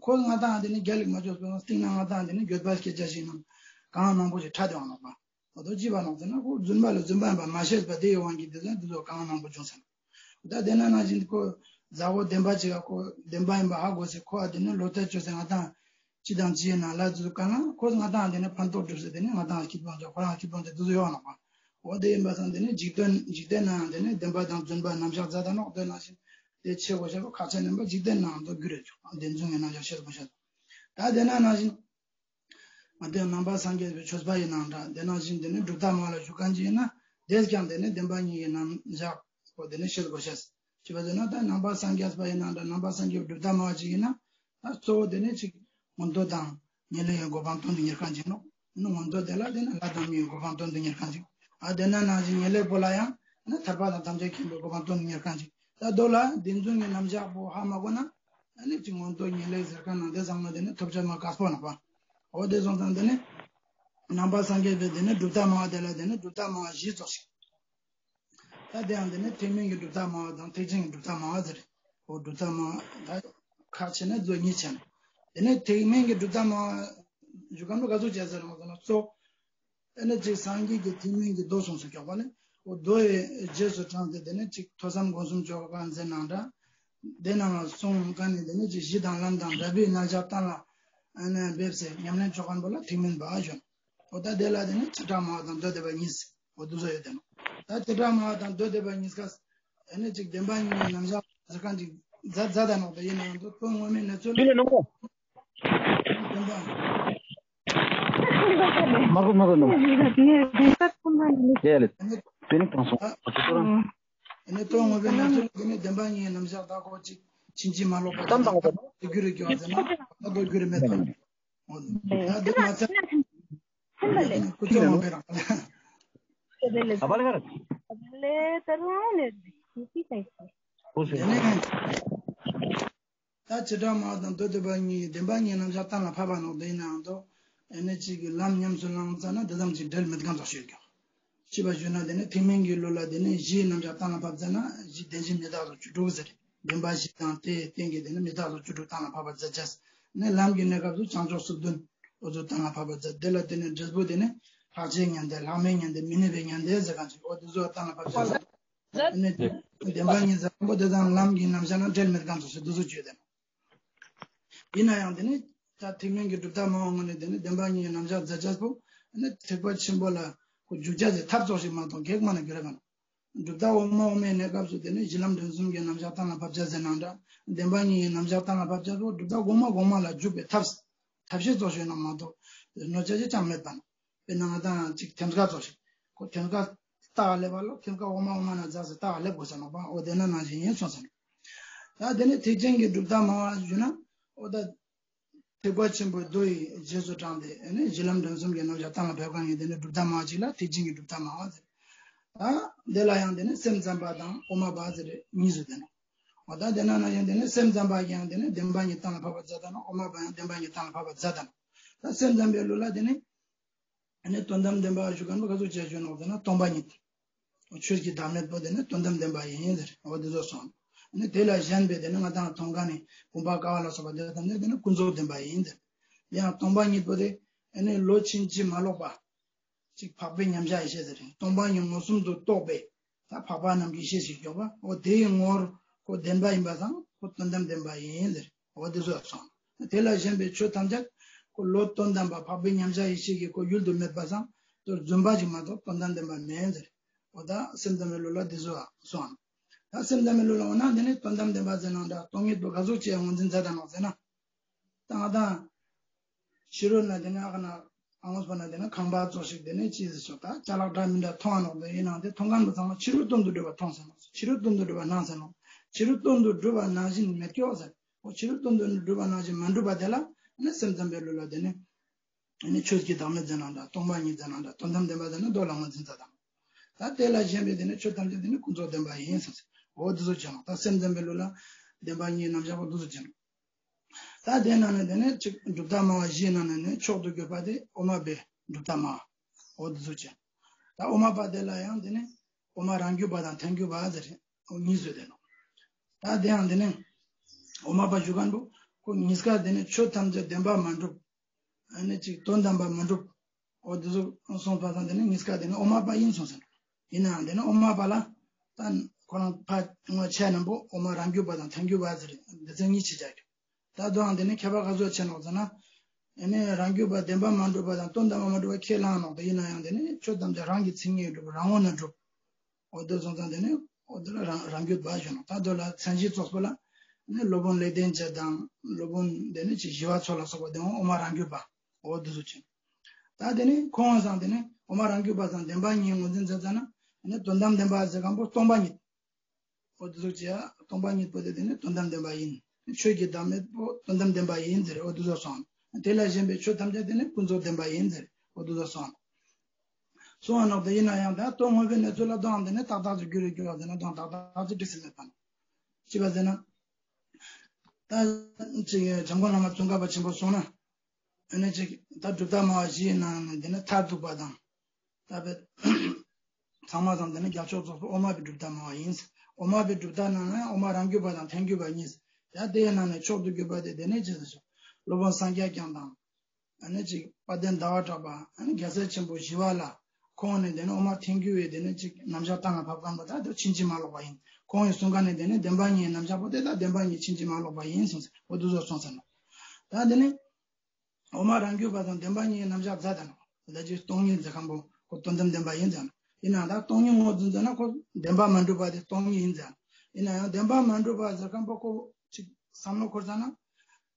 ཁོ་ང་དང་དེ་ནི་རྒྱལ་ལ་མ་ཆོག་པའི་སྟེང་ན་ང་དང་དེ་ནི་འགྱོད་པ་སྐྱེ་ཅེས་ཞིག་ན་གང་མང་པོ་ཞིག་ཕྲད་དེ་ཡོང་ནོག་པ། འོ་དོ་ཅི་བ་ནོག་ཟེར་ན་ཁོ་རྫུན་པ་ལ་རྫུན་པ་ཡིན་པ་མ་ཤེས་པ་དེ་ཡི་དབང་གིས་དེ་ཚོ་དེ་ཚོ་གང་མང་པོ་བྱུང་ཟེར་ན། ད་དེ་ན་ནང་བཞིན་ཁོ་མཛའ་བོ་བདེན་པ་ཅིག་ག་ཁོ་བདེན་པ་ཡིན་པ་ཧ་གོ་ཚེ་ཁོ་ཨ་དེ་ནི་ལོ་ལྟ་ཆོག་ཚེ་ང་དང་ཅི་དང་ཅི་ཡིན་ན་ལ་དེ་ཚོ་གང་ན་ཁོ་ང་དང་དེ་ནི་ཕན་ཐོགས་སྒྲུབ་ཚེ་དེ་ནི་ང་དང་སྐྱིད་པོ་འཇོག་ཁོ་རང་སྐྱིད་པོ་འཇོག་དེ་ཚོ་ཡོང་ནོག་པ། འོ་དེ་ཡིན་པ་སང་དེ་ནི་འཇིག་རྟེན་འཇིག་རྟེན་ནའང་དེ་ནི་བདེན་པ་དང་རྫུན་པ་རྣམ་གཞག་མཛད་ད་ནོག་དེ་ནང་བཞིན་དེ་ཆེ་གོ་ཤེས་པ་ཁ་ཆེ་ནན་པ་འཇིག་རྟེན་ནའང་དོ་རྒྱུ་རེད་ཆོག་བདེན་རྫུན་གྱི་རྣམ་གཞག་ཤེས་གོ་ཤེས། ད་དེ་ན་ནང་བཞིན་ང་དེ་ནང་པ་སངས་རྒྱས་པའི་ཆོས་པ་ཡིན་ནའང་འདྲ་དེ་ནང་བཞིན་དེ་ནི་གྲུབ་མཐའ་སྨྲ་བ་ལ་ཞུགས་མཁན་ཅིག་ཡིན་ན་དེས་ཀྱང་དེ་ནི་བདེན་པ་གཉིས་ཀྱི་རྣམ་གཞག་པོ་དེ་ནི་ཤེས་དགོས་ཤེས། ཅི་བ་ཟེར་ན་ད་ནང་པ་སངས་རྒྱས་པ་ཡིན་ནའང་འདྲ་ནང་པ་སངས་རྒྱས་པའི་གྲུབ་མཐའ་སྨྲ་བ་ཅིག་ཡིན་ན་ད་གཙོ་བོ་དེ་ནི་ཅིག་མངོན་མཐོ་དང་ཉེར་ལེན་གྱི་གོ་འཕང་དོན་དུ་གཉེར་མཁན་ཅིག་ནོག་ནི་མངོན་མཐོ་དེ་ལ་དེ་ནི་ལྷ་དང་མིའི་གོ་འཕང་དོན་དུ་གཉེར་མཁན་ཅིག་ཨ་དེ་ན་ནང་བཞིན་ཉེར་ལེན་པོ་ལ་ཡང་ནི་ཐར་པ་དང་ཐམས་ཅད་མཁྱེན་པའི་གོ་འཕང་དོན་དུ་གཉེར་མཁན་ཅིག་ད་དོ་ལ་བདེན་རྫུན་གྱི་རྣམ་གཞག་པོ་ཧ་མ་གོ་ན། ཨ་ནི་ཅིག་མངོན་མཐོ་ཉེར་ལེན་ཟེར་མཁན་ནང་དེ་ཚང་མ་དེ་ནི་ཐོབ་བྱ་མ་དཀགས་པོ་ནོག་པ། འོ་དེ་སོང་ཙང་དེ་ནི་ནང་པ་སངས་རྒྱས་པའི་དེ་ནི་གྲུབ་མཐའ་སྨྲ་བ་དེ་ལ་དེ་ནི་གྲུབ་མཐའ་སྨྲ་བ་བཞི་ཙོགས་ཤིག་ད་དེའང་དེ་ནི་ཐེག་དམན་གྱི་གྲུབ་མཐའ་སྨྲ་བ་དང་ཐེག་ཆེན་གྱི་གྲུབ་མཐའ་སྨྲ་བ་ཟེར། འོ་གྲུབ་མཐའ་སྨྲ་བ་ད་ཁ་ཕྱེ་ན་མཛོ་གཉིས་ཕྱེ་ན། དེ་ནི་ཐེག་དམན་གྱི་གྲུབ་མཐའ་སྨྲ་བ་ཞུ་གམ་ལོ་ག་ཚོད་བྱས་ཟེར་ན་གཙོ། ཨ་ནི་ཅིག་སངས་རྒྱས་ཀྱི་ཐེག་དམན་གྱི་མདོ་གསུངས་སོ་ཀྱོག་པ་ནི། འོ་མདོ་ཡི་རྗེས་སུ་འབྲངས་ཏེ་དེ་ནི་ཅིག་ཐོས་བསམ་སྒོམ་གསུམ་ཅོ་མཁན་ཟེར་ནའང་འདྲ། དེ་ནང་ལ་གསུངས་མཁན་ནི་དེ་ནི་ཅིག་གཞི་དང་ལམ་དང་འབྲས་བུའི་རྣམ་གཞག་གཏན་ལ་ཨ་ནི་འབེབས་སེ་ཉམས་ལེན་ཅོ་མཁན་པོ་ལ་ཐེག་དམན་པ་ཞུ་ནོག་འོ་ད་དེ་ལ་དེ་ནི་བྱེ་བྲག་སྨྲ་བ་དང་མདོ་སྡེ་པ་གཉིས། འོ་དེ་ཚོ་ཡོད་དེ་ནོག་ད་བྱེ་བྲག་སྨྲ་བ་དང་མདོ་སྡེ་པ་གཉིས་ཀ་ཨ་ནི་ཅིག་བདེན་པ་གཉིས་ཀྱི་རྣམ་གཞག་ཟེར་མཁན་ཅིག་མཛད་མཛད་ད་ནོག་ད་ཡིན་ནའང་དོན་དངོས་མའི་གནས་ཚུལ་ལ། མ་གོ་མ་གོ་ནོ། ཡ་ལེ། ཨ་ནི་པེ་ནིག་བཏང་སོང་། ཨ་ཨ་ནི་དོན་དངོས་པའི་གནས་ཚུལ་ལ་དེ་ནི་བདེན་པ་གཉིས་རྣམ་གཞག་ད་ཁོ་ཅིག་ཕྱིན་ཅི་མ་ལོག་པ་དང་དེ་རྒྱུ་རེ་རྒྱུ་བ་ཟེར་ན་ད་དོ་རྒྱུ་རེ་མེད་དོ། ཨ་དེ་མ་ཚད་ཀུ་ཅོ་མ་པེ་རང་། ཨ་བ་ལེ་ག་རེ། ཨ་བ་ལེ་ད་རུང་ནེ་ཧི་ཏི་ཏེ་ཀི། ཨོ་སེ། དེ་ནི། ད་བྱེ་བྲག་སྨྲ་བ་དང་མདོ་སྡེ་པ་གཉིས་བདེན་པ་གཉིས་རྣམ་གཞག་གཏན་ལ་ཕབ་པ་ནོག་དེ་ཡིན་ནའང་དོ། ཨ་ནི་ཅིག་གི་ལམ་ཉམས་སུ་བླངས་ཙ་ན་དེ་ཙམ་ཅིག་འབྲེལ་མེད་མཁན་ཙོགས་ཤིག་ཡོད་ཀྱང་། ཅི་བ་ཞུ་ན་དེ་ནི་ཐེག་དམན་གྱི་ལུགས་ལ་དེ་ནི་གཞིའི་རྣམ་གཞག་གཏན་ལ་ཕབ་ཙ་ན་གཞི་བདེན་བཞི་མི་རྟག་སོགས་བཅུ་དྲུག་ཟེར། བདེན་པ་བཞི་དང་དེའི་སྟེང་གི་དེ་ནི་མི་རྟག་སོགས་བཅུ་དྲུག་གཏན་ལ་ཕབ་པ་མཛད་ཅེས། ནི་ལམ་གྱི་གནས་སྐབས་སུ་བྱང་ཆུབ་སོ་བདུན་འོ་ཚོ་གཏན་ལ་ཕབ་པ་མཛད། དེ་ལ་དེ་ནི་འབྲས་བུ་དེ་ནི་ལྷག་བཅས་ཉན་ཐོས་ལྷག་མེད་ཉན་ཐོས་མི་གནས་པའི་ཉན་ཐོས་ཟེར་མཁན་ཅིག་འོ་དེ་ཚོ་གཏན་ལ་ཕབ་ཅེས། ནི་བདེན་པ་གཉིས་ཟེར་མཁན་པོ་དེ་དང་ལམ་གྱི་རྣམ་གཞག་ན་འབྲེལ་མེད་མཁན་ཙོགས་ཤིག་འདུག་སུ་བརྗོད་དེ། ཡིན་ན་ཡང་དེ་ནི་ད་ཐེག་དམན་གྱི་གྲུབ་མཐའ་སྨྲ་བ་ངོས་ནས་དེ་ནི་བདེན་པ་གཉིས་ཀྱི་རྣམ་གཞག་མཛད་ཅེས་པོ་ནི་ཐེག་པ་ཆེན་པོ་ལ་ཁོ་འཇུག་ཅེས་སི་ཐབས་ཙོགས་ཤིག་མ་གཏོགས་གེགས་མ་ན་གྱུར་ར་ག་ནོག་གྲུབ་མཐའ་འོག་མ་འོག་མའི་གནས་སྐབས་སུ་དེ་ནི་གཞི་ལམ་འབྲིང་གསུམ་གྱི་རྣམ་གཞག་གཏན་ལ་ཕབ་ཅེས་ཟེར་ནའང་འདྲ། བདེན་པ་གཉིས་ཀྱི་རྣམ་གཞག་གཏན་ལ་ཕབ་ཅེས་པོ་གྲུབ་མཐའ་འོག་མ་འོག་མ་ལ་འཇུག་པའི་ཐབས་ཐབས་ཤེས་ཙོགས་ཤིག་ཡིན་ནོག་མ་གཏོགས་གནོད་ཅེས་ཅང་མེད་པ་ནོག་དཔེར་ན་ང་དང་ཅིག་ཐེམ་སྐས་ཙོགས་ཤིག་ཁོ་ཐེམ་སྐས་ལྟག་ལེབ་པ་ལོ་ཐེམ་སྐས་འོག་མ་འོག་མ་ན་འཛེགས་སེ་ལྟག་ལེབ་དགོས་ས་ནོག་པ། འོ་དེ་ན་ནང་བཞིན་ཡིན་སོང་ཟེར་ནོག་ད་དེ་ནི་ཐེག་ཆེན་གྱི་གྲུབ་མཐའ་སྨྲ་བ་ཞུ་ན་འོ་ད་ཐེག་པ་ཆེན་པོའི་མདོ་ཡི་རྗེས་སུ་འབྲངས་ཏེ་ཨ་ནི་གཞི་ལམ་འབྲིང་གསུམ་གྱི་རྣམ་གཞག་གཏན་ལ་ཕབ་མཁན་ནི་དེ་ནི་གྲུབ་མཐའ་སྨྲ་བ་ཅིག་ལ་ཐེག་ཆེན་གྱི་གྲུབ་མཐའ་སྨྲ་བ་ཟེར། ད་དེ་ལ་ཡང་དེ་ནི་སེམས་ཙམ་པ་དང་དབུ་མ་པ་ཟེར་གཉིས་སུ་དེ་ནི། འོ་ད་དེ་ན་ན་ཡང་དེ་ནི་སེམས་ཙམ་པ་ཡང་དེ་ནི་བདེན་པ་གཉིས་གཏན་ལ་ཕབ་པ་མཛད་ད་ནོག་དབུ་མ་པ་ཡང་བདེན་པ་གཉིས་གཏན་ལ་ཕབ་པ་མཛད་ད་ནོག་ད་སེམས་ཙམ་པའི་ལུགས་ལ་དེ་ནི་ཨ་ནི་དོན་དམ་བདེན་པ་ཞུ་མཁན་པོ་ག་ཚོད་ཅེས་ཞུ་ནོག་ཟེར་ན་སྟོང་པ་ཉིད། ཆོས་ཀྱི་བདག་མེད་པོ་དེ་ནི་དོན་དམ་བདེན་པ་ཡིན་ཟེར་འོ་དེ་ཚོ་སོང་། ཨ་ནི་དེ་ལ་གཞན་པའི་དེ་ནི་ང་དང་མཐོང་མཁན་ནི་བུམ་པ་ཀ་བ་ལ་སོགས་པ་དེ་ཙམ་ནི་དེ་ནི་ཀུན་རྫོབ་བདེན་པ་ཡིན་ཟེར། ཡང་སྟོང་པ་ཉིད་པོ་དེ་ཨ་ནི་བློ་ཕྱིན་ཅི་མ་ལོག་པ། ཅིག་འཕགས་པའི་མཉམ་གཞག་ཡེ་ཤེས་ཟེར་རེད། སྟོང་པ་ཉིད་མངོན་སུམ་དུ་རྟོགས་པའི་ད་འཕགས་པ་རྣམས་ཀྱི་ཡེ་ཤེས་ཤིག་ཡོད་པ། འོ་དེའི་ངོར་ཁོ་བདེན་པ་ཡིན་པ་སང་ཁོ་དོན་དམ་བདེན་པ་ཡིན་ཟེར། འོ་དེ་ཚོ་སོང་། དེ་ལ་གཞན་པའི་ཆོས་ཐམས་ཅད་ཁོ་བློ་དོན་དམ་པ་འཕགས་པའི་མཉམ་གཞག་ཡེ་ཤེས་ཀྱི་ཁོ་ཡུལ་དུ་མེད་པ་སང་དོ་རྫུན་པ་ཞིག་མ་གཏོགས་དོན་དམ་བདེན་པ་མེད་ཟེར། འོ་ད་སེམས་ཙམ་པའི་ལུགས་ལ་དེ་ཚོ་སོང་། ད་སེམས་ཙམ་པའི་ལུགས་ལ་འོ་ན་དེ་ནི་དོན་དམ་བདེན་པ་ཟེར་ནའང་འདྲ་སྟོང་ཉིད་པོ་ག་ཚོད་ཅིག་ངོས་འཛིན་མཛད་ད་ནོག་ཟེར་ན། ད་ང་དང་ཕྱི་རོལ་ན་དེ་ནི་ཨ་ཁ་ན་ཨ་ངོས་པ་ན་དེ་ནི་ཁང་པ་ཙོགས་ཤིག་དེ་ནི་ཅི་ཟེར་ཆོག་ད་ཅ་ལག་འདྲ་མི་འདྲ་མཐོང་ང་ནོག་དེ་ཡིན་ནའང་དེ་མཐོང་མཁན་པོ་ཚང་མ་ཕྱི་རོལ་དོན་དུ་གྲུབ་པ་མཐོང་ཟེར་ནོག་ཕྱི་རོལ་དོན་དུ་གྲུབ་པ་སྣང་ཟེར་ནོག་ཕྱི་རོལ་དོན་དུ་གྲུབ་པ་ནང་བཞིན་མེད་ཀྱོག་ཟེར། འོ་ཕྱི་རོལ་དོན་དུ་གྲུབ་པ་ནང་བཞིན་མ་གྲུབ་པ་དེ་ལ་ནི་སེམས་ཙམ་པའི་ལུགས་ལ་དེ་ནི་ནི་ཆོས་ཀྱི་བདག་མེད་ཟེར་ནའང་འདྲ་སྟོང་པ་ཉིད་ཟེར་ནའང་འདྲ་དོན་དམ་བདེན་པ་ཟེར་ན་མདོ་ལ་ངོས་འཛིན་མཛད་དང་། ད་དེ་ལ་གཞན་པའི་དེ་ནི་ཆོས་ཐམས་ཅད་དེ་ནི་ཀུན་རྫོབ་བདེན་པ་ཡིན་ཟེར། འོ་དེ་ཚོ་བྱས་ནོག་ད་སེམས་ཙམ་པའི་ལུགས་ལ་བདེན་པ་གཉིས་རྣམ་གཞག་པོ་དེ་ཚོ་བྱས་ནོག་ད་དེ་ནང་ནས་དེ་ནི་ཅིག་གྲུབ་མཐའ་སྨྲ་བ་བཞིའི་ནང་ནས་ནི་མཆོག་ཏུ་གྱུར་པ་དེ་དབུ་མ་པའི་གྲུབ་མཐའ་སྨྲ་བ། འོ་དེ་ཚོ་བྱས། ད་དབུ་མ་པ་དེ་ལ་ཡང་དེ་ནི་དབུ་མ་རང་རྒྱུད་པ་དང་ཐལ་འགྱུར་བ་ཟེར། གཉིས་སུ་དེ་ནོག། ད་དེ་ཡང་དེ་ནི་འོ་མ་པ་ཞུ་མཁན་པོ་ཁོ་གཉིས་ཀ་དེ་ནི་ཆོས་ཐམས་ཅད་བདེན་པ་མ་གྲུབ། ཨ་ནི་ཅིག་དོན་དམ་པ་མ་གྲུབ། འོ་དེ་ཚོ་གསུངས་པ་དང་དེ་ནི་གཉིས་ཀ་དེ་ནི་འོ་མ་པ་ཡིན་གསུངས་ཟེར། ཡིན་ནའང་དེ་ནི་འོ་མ་པ་ལ་ད་ཁོ་རང་ཕ་ངོ་ཆེ་རྣམས་པོ་འོ་མ་རང་རྒྱུད་པ་དང་ཐལ་འགྱུར་བ་ཟེར་སྡེ་ཚན་གཉིས་ཕྱེ་བྱ་རྒྱུ། ད་དོ་ཡང་དེ་ནི་ཁྱད་པར་ག་ཚོད་ཕྱེ་ནོག་ཟེར་ན། ཨ་ནི་རང་རྒྱུད་པ་བདེན་པ་མ་གྲུབ་པ་དང་དོན་དམ་པ་མ་གྲུབ་པ་ཁས་བླངས་ནོག། དེ་ཡིན་ནའང་དེ་ནི་ཆོས་ཐམས་ཅད་རང་གི་མཚན་ཉིད་གྲུབ་རང་ངོ་ན་གྲུབ། འོ་དེ་སོང་ཙང་དེ་ནི་འོ་དེ་ལ་རང་རང་རྒྱུད་པ་ཞུ་ནོག། ད་དོ་ལ་མཚན་གཞི་ཙོགས་པོ་ལ་ནི་སློབ་དཔོན་ལེགས་ལྡན་འབྱེད་དང་སློབ་དཔོན་དེ་ནི་ཅིག་ཞི་བ་འཚོ་ལ་སོགས་པ་དེ་འོ་མ་རང་རྒྱུད་པ་འོ་དེ་ཚོ་ཅིག། ད་དེ་ནི་ཁོང་ཚང་དེ་ནི་འོ་མ་རང་རྒྱུད་པ་དང་བདེན་པ་གཉིས་ངོས་འཛིན་མཛད་ཙ་ན་ནི་དོན་དམ་བདེན་པ་ཟེར་མཁན་པོ་སྟོང་པ་ཉིད། འོ་དེ་ཚོ་ཅིག་སྟོང་པ་ཉིད་པོ་དེ་དེ་ནི་དོན་དམ་བདེན་པ་ཡིན། ཆོས་ཀྱི་བདག་མེད་པོ་དོན་དམ་བདེན་པ་ཡིན་ཟེར། འོ་དེ་ཚོ་སོང་། དེ་ལས་གཞན་པའི་ཆོས་ཐམས་ཅད་དེ་ནི་ཀུན་རྫོབ་བདེན་པ་ཡིན་ཟེར། འོ་དེ་ཚོ་སོང་། སོང་བ་ནོག། དེ་ཡིན་ན་ཡང་ད་དོན་དངོས་པོའི་གནས་ཚུལ་ལ་དོ་ཡང་དེ་ནི་ཏག་ཏག་ཅིག་རྒྱུ་རེ་རྒྱུ་བ་དེ་ནི་དོན་ཏག་ཏག་ཅིག་འགྲིག་སེ་མེད་པ་ནོག། ཅི་བ་ཟེར་ན། ད་ཅིག་འཇམ་མགོན་བླ་མ་ཙོང་ཁ་པ་ཆེན་པོ་སོང་ན། ཨ་ནི་ཅིག་ད་གྲུབ་མཐའ་སྨྲ་བ་བཞིའི་ནང་ནས་དེ་ནི་མཐར་ཐུག་པ་དང་། ད་པའི་ཚང་མ་ཚང་དེ་ནི་རྒྱལ་མཆོག་ཙོགས་པོ་འོ་མ་པའི་གྲུབ་མཐའ་སྨྲ་བ་ཡིན། འོ་མ་པའི་གྲུབ་མཐའ་ནང་ན་འོ་མ་རང་རྒྱུད་པ་དང་ཐལ་འགྱུར་བ་གཉིས། ཡང་དེའི་ནང་ནས་མཆོག་ཏུ་གྱུར་པ་དེ་དེ་ནི་ཅི་ཟེར་ཞུ། སློབ་དཔོན་སངས་རྒྱས་བསྐྱངས་དང་། ཨ་ནི་ཅིག་དཔལ་ལྡན་ཟླ་བ་གྲགས་པ། ཨ་ནི་རྒྱལ་སྲས་ཆེན་པོ་ཞི་བ་ལྷ། ཁོང་ནི་དེ་ནི་འོ་མ་ཐལ་འགྱུར་བའི་དེ་ནི་ཅིག་རྣམ་གཞག་བཏང་ང་ཕབ་མཁན་པོ་ད་དེ་ཕྱིན་ཅི་མ་ལོག་པ་ཡིན། ཁོང་གི་གསུང་མཁན་ནི་དེ་ནི་བདེན་པ་གཉིས་རྣམ་གཞག་པོ་དེ་ད་བདེན་པ་གཉིས་ཕྱིན་ཅི་མ་ལོག་པ་ཡིན་གསུངས་ཟེར། འོ་དེ་ཚོ་གསུངས་ཟེར་ནོག། ད་དེ་ནི། འོ་མ་རང་རྒྱུད་པ་དང་བདེན་པ་གཉིས་རྣམ་གཞག་མཛད་ད་ནོག། ད་ཅི་སྟོང་ཉིད་མཛད་མཁན་པོ་ཁོ་དོན་དམ་བདེན་པ་ཡིན་ཟེར་ན། ཡིན་ནའང་ད་སྟོང་ཉིད་ངོས་འཛིན་མཛད་ན་ཁོ་བདེན་པ་མ་གྲུབ་པ་དེ་སྟོང་ཉིད་ཡིན་ཟེར་ན། ཡིན་ནའང་བདེན་པ་མ་གྲུབ་པ་ཟེར་མཁན་པོ་ཁོ་ཅིག་བསམ་བློ་འཁོར་ཙ་ན།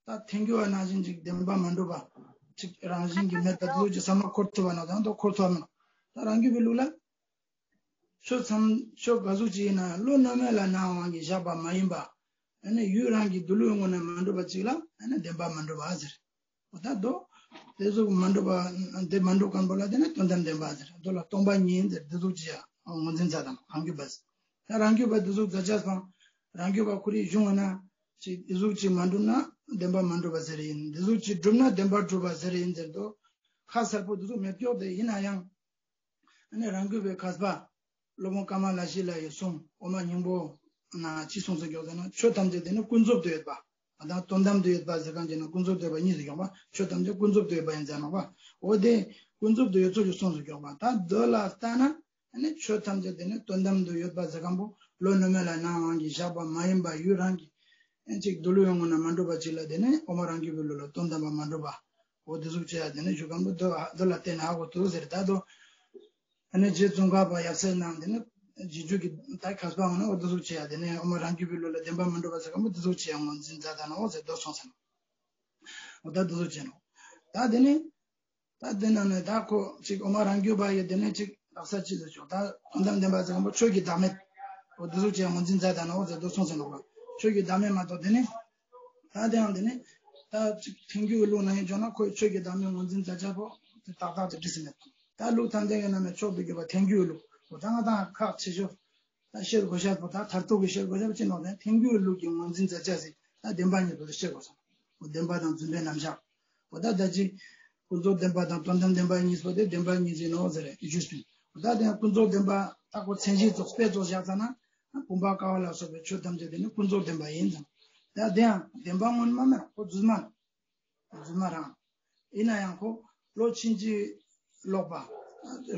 ད་ཐལ་འགྱུར་བ་ནང་བཞིན་ཅིག་བདེན་པ་མ་གྲུབ་པ་ཅིག་རང་བཞིན་གྱིས་མེད་པ་དེ་ཚོ་ཅིག་བསམ་བློ་འཁོར་ཐུབ་པ་ན་ད་དོ་འཁོར་ཐུབ་པ་མིན་ནོག། ད་རང་རྒྱུད་པའི་ལུགས་ལ། ཆོས་ཚང་ཆོས་ག་ཟུག་ཅིག་ཡིན་ན་བློ་རྣོ་མེད་ལ་སྣང་བའི་དབང་གིས་བཞག་པ་མ་ཡིན་པ། ཨ་ནི་ཡུལ་རང་གི་འདུལ་བའི་ངོས་ནས་མ་གྲུབ་པ་ཅིག་ལ་ཨ་ནི་བདེན་པ་མ་གྲུབ་པ་ཟེར། འོ་ད་དོ། དེ་ཟུག་མ་གྲུབ་པ་དེ་མ་གྲུབ་མཁན་པོ་ལ་དེ་ནི་དོན་དམ་བདེན་པ་ཟེར། དོ་ལ་སྟོང་པ་ཉིད་ཟེར། དེ་ཟུག་ཅིག་ཡ་ངོས་འཛིན་མཛད་དང་རང་རྒྱུད་པ་ཟེར། ད་རང་རྒྱུད་པ་དེ་ཟུག་མཛད་ཅེས་སང་རང་རྒྱུད་པ་ཁོ་རའི་གཞུང་ངོས་ན་ཅིག་དེ་ཟུག་ཅིག་མ་གྲུབ་ན་བདེན་པ་མ་གྲུབ་པ་ཟེར་ཡིན། དེ་ཟུག་ཅིག་གྲུབ་ན་བདེན་པ་གྲུབ་པ་ཟེར་ཡིན་ཟེར་དོ། ཁ་གསལ་པོ་དེ་ཟུག་མེད་ཀྱོག་དེ་ཡིན་ན་ཡང་། ཨ་ནི་རང་རྒྱུད་པའི་མཁས་པ། སློབ་དཔོན་ཀ་མ་ལ་ཤཱི་ལ་ཡི་གསུང་འོ་མ་སྙིང་པོ་ན་ཅི་གསུངས་ཟེར་ཀྱོག་ཟེར་ན་ཆོས་ཐམས་ཅད་དེ་ནི་ཀུན་རྫོབ་ཏུ་ཡོད་པ། ཨ་ད་དོན་དམ་དུ་ཡོད་པ་ཟེར་མཁན་ཅིག་ན་ཀུན་རྫོབ་ཏུ་ཡོད་པ་གཉིས་ཟེར་ཀྱོག་པ། ཆོས་ཐམས་ཅད་ཀུན་རྫོབ་ཏུ་ཡོད་པ་ཡིན་ཟེར་ནོག་པ། འོ་དེ་ཀུན་རྫོབ་ཏུ་ཡོད་ཚུལ་གྱི་གསུངས་ཟེར་ཀྱོག་པ། ད་དོ་ལ་ལྟ་ན་ཨ་ནི་ཆོས་ཐམས་ཅད་དེ་ནི་དོན་དམ་དུ་ཡོད་པ་ཟེར་མཁན་པོ་བློ་རྣོ་མེད་ལ་སྣང་བའི་དབང་གིས་བཞག་པ་མ་ཡིན་པ་ཡུལ་རང་གི་ཨ་ཅིག་འདུལ་བའི་ངོས་ནས་མ་གྲུབ་པ་ཅིག་ལ་དེ་ནི་འོ་མ་རང་རྒྱུད་པའི་ལུགས་ལ་དོན་དམ་པ་མ་གྲུབ་པ། འོ་དེ་ཟུག་ཅིག་ཡ་དེ་ནི་ཞུ་མཁན་པོ་དོ་དོ་ལ་བརྟེན་ནས་ཧ་གོ་ཐུབ་ཟེར། ད་དོ། ཨ་ནི་རྗེ་ཙོང་ཁ་པ་ཡབ་སྲས་རྣམས་དེ་ནི་རྗེས་འཇུག་གི་ད་མཁས་པ་ངོ་ན་འོ་དེ་ཟུག་ཅིག་ཡ་དེ་ནི་འོ་མ་རང་རྒྱུད་པའི་ལུགས་ལ་བདེན་པ་མ་གྲུབ་པ་ཟེར་མཁན་པོ་དེ་ཟུག་ཅིག་ཡ་ངོས་འཛིན་མཛད་ད་ནོག་ཟེར་དོ་གསུངས་ཟེར་ནོག། འོ་ད་དེ་ཟུག་ཅིག་ནོག། ད་དེ་ནི། ད་དེ་ནང་ནས་ད་ཁོ་ཅིག་འོ་མ་རང་རྒྱུད་པ་ཡི་དེ་ནི་ཅིག་དག་ས་ཅི་ཟེར་ཆོག། ད་དོན་དམ་བདེན་པ་ཟེར་མཁན་པོ་ཆོས་ཀྱི་བདག་མེད། འོ་དེ་ཟུག་ཅིག་ཡ་ངོས་འཛིན་མཛད་ད་ནོག་ཟེར་དོ་གསུངས་ཟེར་ནོག་པ། ཆོས་ཀྱི་བདག་མེད་མ་གཏོགས་དེ་ནི། ད་དེའང་དེ་ནི། ད་ཅིག་ཐལ་འགྱུར་བའི་ལུགས་ནང་ཡིན་ཆོག་ན་ཁོའི་ཆོས་ཀྱི་བདག་མེད་ངོས་འཛིན་མཛད་བྱ་པོ་དེ་ཏག་ཏག་ཏུ་འགྲིག་སེ་མེད་པ། ད་ལུགས་ཐམས་ཅད་ཀྱི་ནང་ནས་མཆོག་ཏུ་གྱུར་པ་ཐལ་འགྱུར་བའི་ལུགས་པོ་ད་ང་དང་ཁག་ཆེ་ཤོས། ད་བཤད་དགོས་ཤེས་པོ་ད་མཐར་ཐུག་གི་བཤད་དགོས་ཤེས་པོ་ཅི་ནོག་དེ་ཐལ་འགྱུར་བའི་ལུགས་ཀྱི་ངོས་འཛིན་མཛད་བྱ་ཟེར་ད་བདེན་པ་གཉིས་པོ་དེ་བཤད་དགོས་སོང་། འོ་བདེན་པ་དང་རྫུན་པའི་རྣམ་གཞག། འོ་ད་ད་ཅི། ཀུན་རྫོབ་བདེན་པ་དང་དོན་དམ་བདེན་པ་གཉིས་པོ་དེ་བདེན་པ་གཉིས་ཟེར་ནོག་ཟེར་རེ་ཞུས་པིན། འོ་ད་དེ་ཡང་ཀུན་རྫོབ་བདེན་པ་ད་ཁོ་མཚན་གཞི་ཙོགས་དཔེ་ཙོགས་བཞག་ཙ་ན། བུམ་པ་ཀ་བ་ལ་སོགས་པའི་ཆོས་ཐམས་ཅད་དེ་ནི་ཀུན་རྫོབ་བདེན་པ་ཡིན་ཙང་། ད་དེ་ཡང་བདེན་པ་ངོ་མ་མེད་ཁོ་རྫུན་མ་རེད། རྫུན་མ་རང་། ཡིན་ན་ཡང་ཁོ་བློ་ཕྱིན་ཅི་ལོག་པ།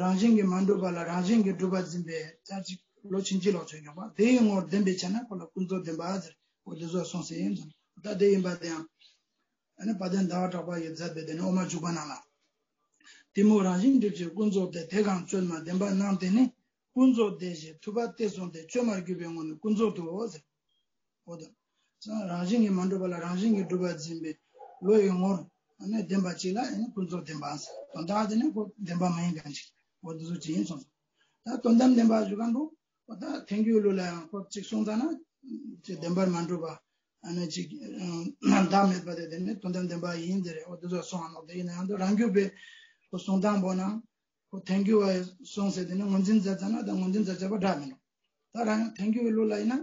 རང་བཞིན་གྱིས་མ་གྲུབ་པ་ལ་རང་བཞིན་གྱིས་གྲུབ་པར་འཛིན་པའི་ཙ་ཅིག་བློ་ཕྱིན་ཅི་ལོག་ཆོས་ཀྱོག་པ་དེའི་ངོར་བདེན་པའི་ཆ་ན་ཁོ་ལ་ཀུན་རྫོབ་བདེན་པ་ཟེར། འོ་དེ་ཚོ་གསུངས་ཟིན་ཡིན་ཙང་། ད་དེ་ཡིན་པ་དེ་ཡང་། ཨ་ནི་དཔལ་ལྡན་ཟླ་བ་གྲགས་པ་ཡིས་མཛད་པའི་དེ་ནི་དབུ་མ་འཇུག་པ་ནང་ལ། གཏི་མུག་རང་བཞིན་སྒྲིབ་བྱེད་ཀུན་རྫོབ་སྟེ། དེ་གང་བཅོས་མ་བདེན་པར་སྣང་དེ་ནི། ཀུན་རྫོབ་བདེན་ཞེས་ཐུབ་པ་སྟེ་གསུངས་ཏེ། བཅོས་མར་གྱུར་པའི་ངོ་ནི་ཀུན་རྫོབ་ཏུའོ་ཟེར། འོ་དོ། རང་བཞིན་གྱིས་མ་གྲུབ་པ་ལ་རང་བཞིན་གྱིས་གྲུབ་པར་འཛིན་པའི་བློ་ཡི་ངོར་ཨ་ནི་བདེན་པ་ཅིག་ལ་ཨ་ནི་ཀུན་རྫོབ་བདེན་པ་ཟེར། དོན་དག་དེ་ནི་ཁོ་བདེན་པ་མ་ཡིན་མཁན་ཅིག་འོ་དེ་ཚོ་ཅིག་ཡིན་སོང་། ད་དོན་དམ་བདེན་པ་ཞུ་མཁན་པོ་འོ་ད་ཐལ་འགྱུར་ལུགས་ལ་ཡང་ཁོ་ཅིག་གསུངས་ཙ་ན་ཅིག་བདེན་པར་མ་གྲུབ་པ། ཨ་ནི་ཅིག་བདག་མེད་པ་དེ་དེ་ནི་དོན་དམ་བདེན་པ་ཡིན་ཟེར་རེ་འོ་དེ་ཚོ་གསུངས་ཨ་ནོག། དེ་ཡིན་ན་ཡང་དུ་རང་རྒྱུད་པའི་ཁོ་གསུང་སྟངས་པོ་ན་ཁོ་ཐལ་འགྱུར་བ་གསུངས་ཟེར་དེ་ནི་ངོས་འཛིན་མཛད་ཙ་ན་ད་ངོས་འཛིན་མཛད་བྱ་པོ་འདྲ་མིན་ནོག། ད་རང་ཐལ་འགྱུར་བའི་ལུགས་ལ་ཡིན་ན།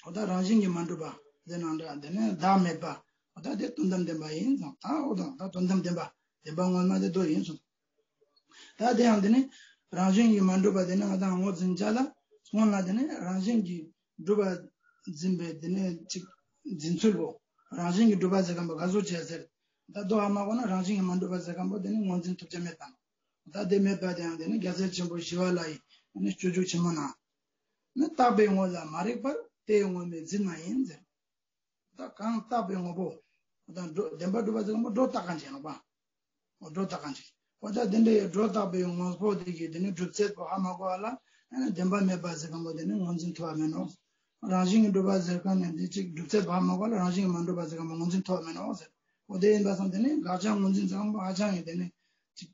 འོ་ད་རང་བཞིན་གྱིས་མ་གྲུབ་པ། དེ་ནང་འདྲ་དེ་ནི་བདག་མེད་པ། འོ་ད་དེ་དོན་དམ་བདེན་པ་ཡིན་ཙང་ད་འོ་ད་ད་དོན་དམ་བདེན་པ་བདེན་པ་ངོ་མ་དེ་དོ་ཡིན་སོང་། ད་དེ་ཡང་དེ་ནི་རང་བཞིན་གྱིས་མ་གྲུབ་པ་དེ་ནི་ང་དང་ངོས་འཛིན་བྱ་ལ་སྔོན་ལ་དེ་ནི་རང་བཞིན་གྱིས་ གྲུབ་པ་འཛིན་པའི་དེ་ནས་ཅིག་འཛིན་ཚུལ་བོ། རང་བཞིན་གྱིས་གྲུབ་པ་ཟེར་མཁན་པོ་ག་ཟུག་ཅིག་ཟེར། ད་དོ་ཧ་མ་གོ་ན་རང་བཞིན་གྱིས་མ་གྲུབ་པ་ཟེར་མཁན་པོ་དེ་ནི་ངོས་འཛིན་ཐུབ་ཅེས་མེད་པ་ནོག། ད་དེ་མེད་པ་དེའང་དེ་ནི་རྒྱལ་སྲས་ཆེན་པོ་ཞི་བ་ལྷ་ཡི་དེ་ནི་སྤྱོད་འཇུག་ཆེན་མོ་ན། ནི་བཏགས་པའི་དངོས་ལ་མ་རིག་པར། དེ་ཡི་དངོས་མེད་འཛིན་མ་ཡིན་ཟེར། ད་གང་བཏགས་པའི་དངོས་པོ། ད་སྒྲོ་བདེན་པར་གྲུབ་པ་ཟེར་མཁན་པོ་སྒྲོ་བཏགས་མཁན་ཅིག་ཡིན་ནོག་པ། འོ་སྒྲོ་བཏགས་མཁན་ཅིག། འོ་ད་དེ་འདྲའི་སྒྲོ་བཏགས་པའི་དངོས་པོ་དེ་གི་དེ་ནི་གྲུབ་ཚད་པོ་ཧ་མ་གོ་བ་ལ། ཨ་ནི་བདེན་པ་མེད་པ་ཟེར་མཁན་པོ་དེ་ནི་ངོས་འཛིན་ཐུབ་པ་མེད་ནོག། རང་བཞིན་གྱིས་གྲུབ་པ་ཟེར་མཁན་ནི་དེ་ཅིག་གྲུབ་ཚད་པོ་ཧ་མ་གོ་བ་ལ་རང་བཞིན་གྱིས་མ་གྲུབ་པ་ཟེར་མཁན་པོ་ངོས་འཛིན་ཐུབ་པ་མེད་ནོག་ཟེར། འོ་དེ་ཡིན་པ་སང་དེ་ནི་དགག་བྱ་ངོས་འཛིན་ཟེར་མཁན་པོ་ཧ་ཅང་གི་དེ་ནི་ཅིག་